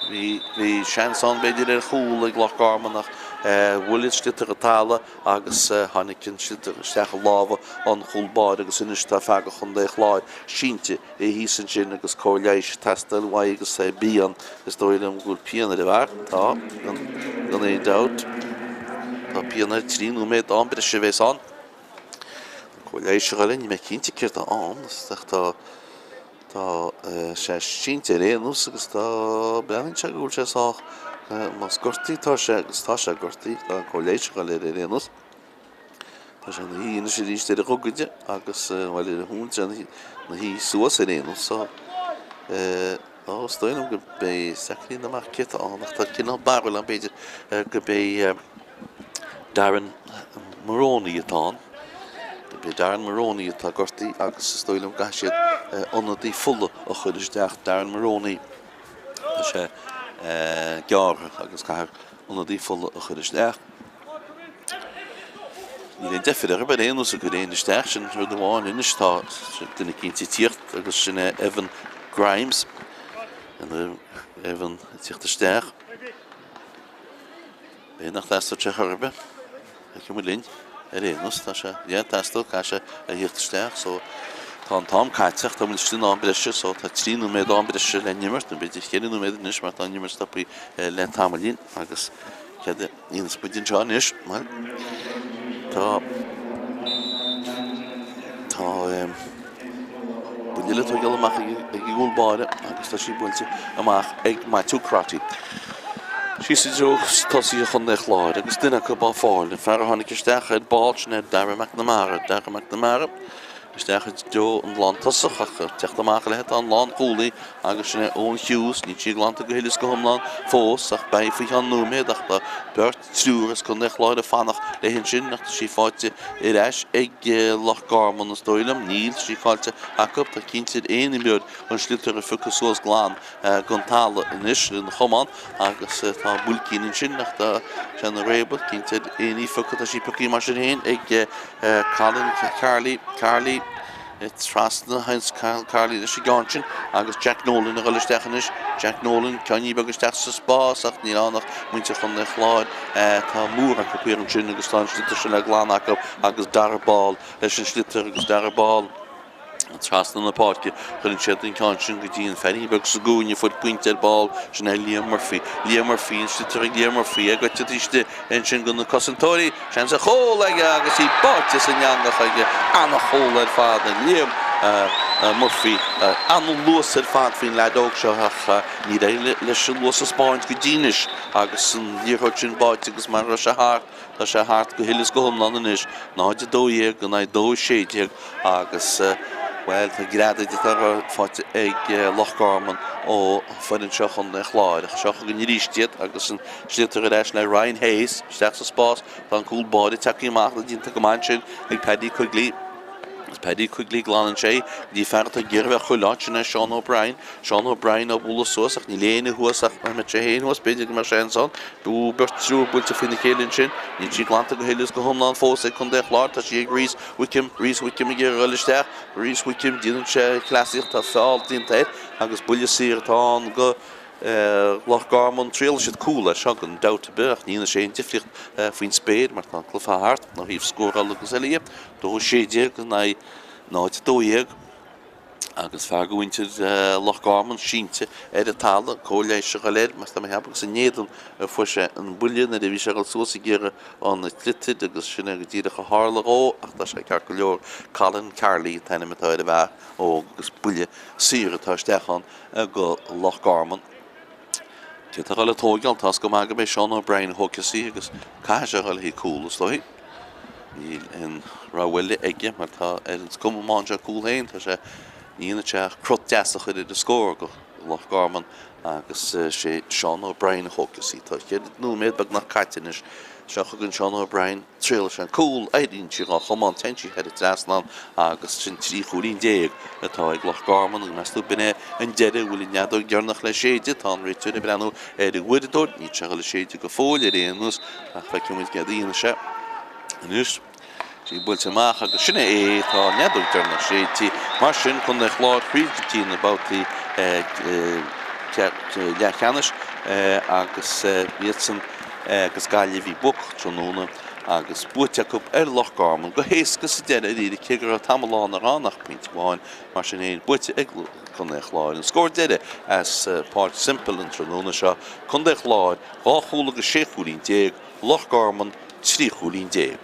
Bhí, bhí seans ann b'fhéidir ar chúl ag Loch Garman ach bhuail an sliotar an talamh agus tháinig an sliotar isteach i lámha an chúl báire agus anois tá fear de Chontae an Chláir sínte thíos ansin agus cóir leighis ag teastáil uaidh agus é pian, is dóigh liom go bhfuil pian ar an bhfear, tá, gan aon dabht, tá pian air, 3 nóiméad d'am breise a bhéas ann. Cóir leighis a dhul, níl mé cinnte céard atá ann, ach tá. Tá sé sínte ar aon nós agus tá, breathnaíonn sé go bhfuil sé sách, más gortaithe atá sé, agus tá sé gortaithe, tá an cóir leighis ag dul air ar aon nós. Tá sé ina shuí anois arís ar a ghogaide agus, bhuel, ar a thóin, tá sé ina shuí suas ar aon nós so, ó, is dóigh liom go mbeidh, is deacair a dhéanamh amach cé atá ann ach tá cineál barúil ann b'fhéidir go mbeidh, Darren Moroney atá ann. Gurb é Darren Moroney atá gortaithe agus is dóigh liom go gcaithfidh siad ionadaí fola a chur isteach. Darren Moroney, tá sé gearrtha agus caithfear ionadaí fola a chur isteach. Níl aon deifir orthu ar aon nós ag cur éinne isteach, sin rud amháin. Anois tá duine eicínt ag tíocht agus sin é Evan Grimes. Evan ag tíocht isteach. B'fhéidir nach dteastódh sé chor ar bith. Feicfidh muid linn. Ar aon nós, tá sé, yeah, teastódh, caithfidh sé a thíocht isteach so tá an t-am caite ach tá muid istigh in am breise so tá 3 nóiméad am breise le n-imirt, nó b'fhéidir 4 nóiméad anois mar tá an imirt stoptha le tamaillín agus céard a dhéanfas muid anseo anois? Bhuel, tá, tá, Buille eile atá ag dul amach ag an gcúl báire agus tá sí buailte amach ag Maitiú Crotty. Síos i dtreo tosaithe Chontae an Chláir agus duine acu á fáil, an fear a tháinig isteach ar ball sin é Dara McNamara. Dara McNamara isteach i dtreo an lántosach ach ag teacht amach leis tá an lánchúlaí agus sin é Eoin Hughes. Níl sí glanta go huile is go hiomlán fós ach beidh faoi cheann nóiméad ach tá beirt triúr as Contae an Chláir ag fanacht léi ansin ach tá sí faighte ar ais ag Loch Garman is dóigh liom. Níl sí caillte acu. Tá cinnte ar aon imreoir an sliotar a phiocadh suas glan den talamh anois ar an chamán agus tá buailcín ansin ach tá sé ina réabadh. Cinnte ar aon ní phiocadh tá sí pioctha mar sin féin ag Colin Carley. Carley. Trasna Heinz Carley leis an gceann sin agus Jack Nolan ag dul isteach anois. Jack Nolan, ceainnín beag isteach sa spás ach níl ann ach muintir Chontae an Chláir. Tá mór acu thiar ansin agus tá an sliotar sin le glanadh acu agus Dara Ball leis an sliotar agus Dara Ball trasna na páirce. Cuireann siad an ceann sin go dtí an feairín beag sa gcúinne a fuair pointe ar ball, sin é Liam Murphy. Liam Murphy, an sliotar ag Liam Murphy, é goite taobh istigh ansin go na cosantóirí. Seans ar chúl aige agus í báite san eangach aige. Ana-chúl ar fad ag Liam Murphy. Ana-luas ar fad faoin leaid óg seo ach níor éirigh leis an luas a 'spáint go dtí anois agus an liathróid sin báite agus mar a raibh sé thart, tá sé thart go huile is go hiomlán anois. 0-12 in aghaidh 2-16 agus, bhuel, tá greadadh déanta faighte ag Loch Garman ó foireann seo Chontae an Chláir. Ach seo chugainn arís iad agus an sliotar ar ais le Ryan Hayes isteach sa spás. Tá an cúl báire tagtha amach, déanta go maith ansin ag Paddy Quigley. Agus Paddy Quigley glanann sé go dtí fear atá ag iarraidh a bheith chuile áit, sin é Seán O'Brien. Seán O'Brien á bualadh suas ach níl éinne thuas ach dá mbeadh sé féin thuas b'fhéidir go mbeadh sé ansan. Bú beirt triúr buailte faoina chéile ansin. Níl sí glanta go huile is go hiomlán fós ag Contae an Chláir. Tá sí ag Rhys Wickham. Rhys Wickham ag iarraidh a dhul isteach. Rhys Wickham, déanann sé cleasaíocht, tá feall déanta air agus buille saor atá ann go Loch Garman. Triailfidh siad cúl air seo gan dabht ar bith ach ní dhéanfaidh sé aon difríocht faoin spéir mar tá an cluiche thart ó thaobh scórála agus eile dhe. 2-16 in aghaidh 0-12 agus fear de mhuintir Loch Garman sínte ar an talamh, cóir leighis a dhul air mar tá mé a cheapadh agus in éadan a fuair sé an buille nuair a bhí sé ag dul suas ag iarraidh an tsliotair agus sin é go díreach a tharla dhó ach tá sé ceart go leor. Colin Carley an t-ainm atá ar an bhfear óg agus buille saor atá isteach ann go Loch Garman. Cé atá ag dul a tóigeáil? Tá's go maith go mbeidh Seán O'Brien a thógfas í agus caithfidh sé a dhul chuig cúl is dóigh. Níl aon rogha eile aige mar tá ar an gcuma má fhaigheann sé cúl féin tá sé ní dhéanfaidh sé ach crot deas a chur ar an scór go Loch Garman agus sé Seán O'Brien a thógfas í. Tá cheithre nóiméad beagnach caite anois. Seo chugainn Seán O'Brien. Triailfidh sé an cúl, éiríonn sí dhá chamán, téann sí thar an trasnán agus sin 13 chúilín atá ag Loch Garman agus meas tú b'in é an deireadh, an bhfuil an fheadóg dheireanach le séideadh? Tá an réiteoir ag breathnú ar an uaireadóir, níl sé ag dul a séideadh go fóill ar aon nós ach feicfidh muid céard a dhéanfaidh sé anois. Sí buailte amach agus sin é, tá an fheadóg deireanach séidte. Mar sin, Contae an Chláir thríd go dtí na babhtaí leathcheannais agus iadsan agus Gaillimh bhí buacach tráthnóna agus buaite acu ar Loch Garman go héasca sa deireadh dáiríre cé go raibh tamall ann nach raibh ach pointe amháin mar sin féin buaite ag Contae an Chláir. An scór deiridh as Páirc Semple an tráthnóna seo, Contae an Chláir 2 chúl agus 16 chúilín, Loch Garman 13 chúilín.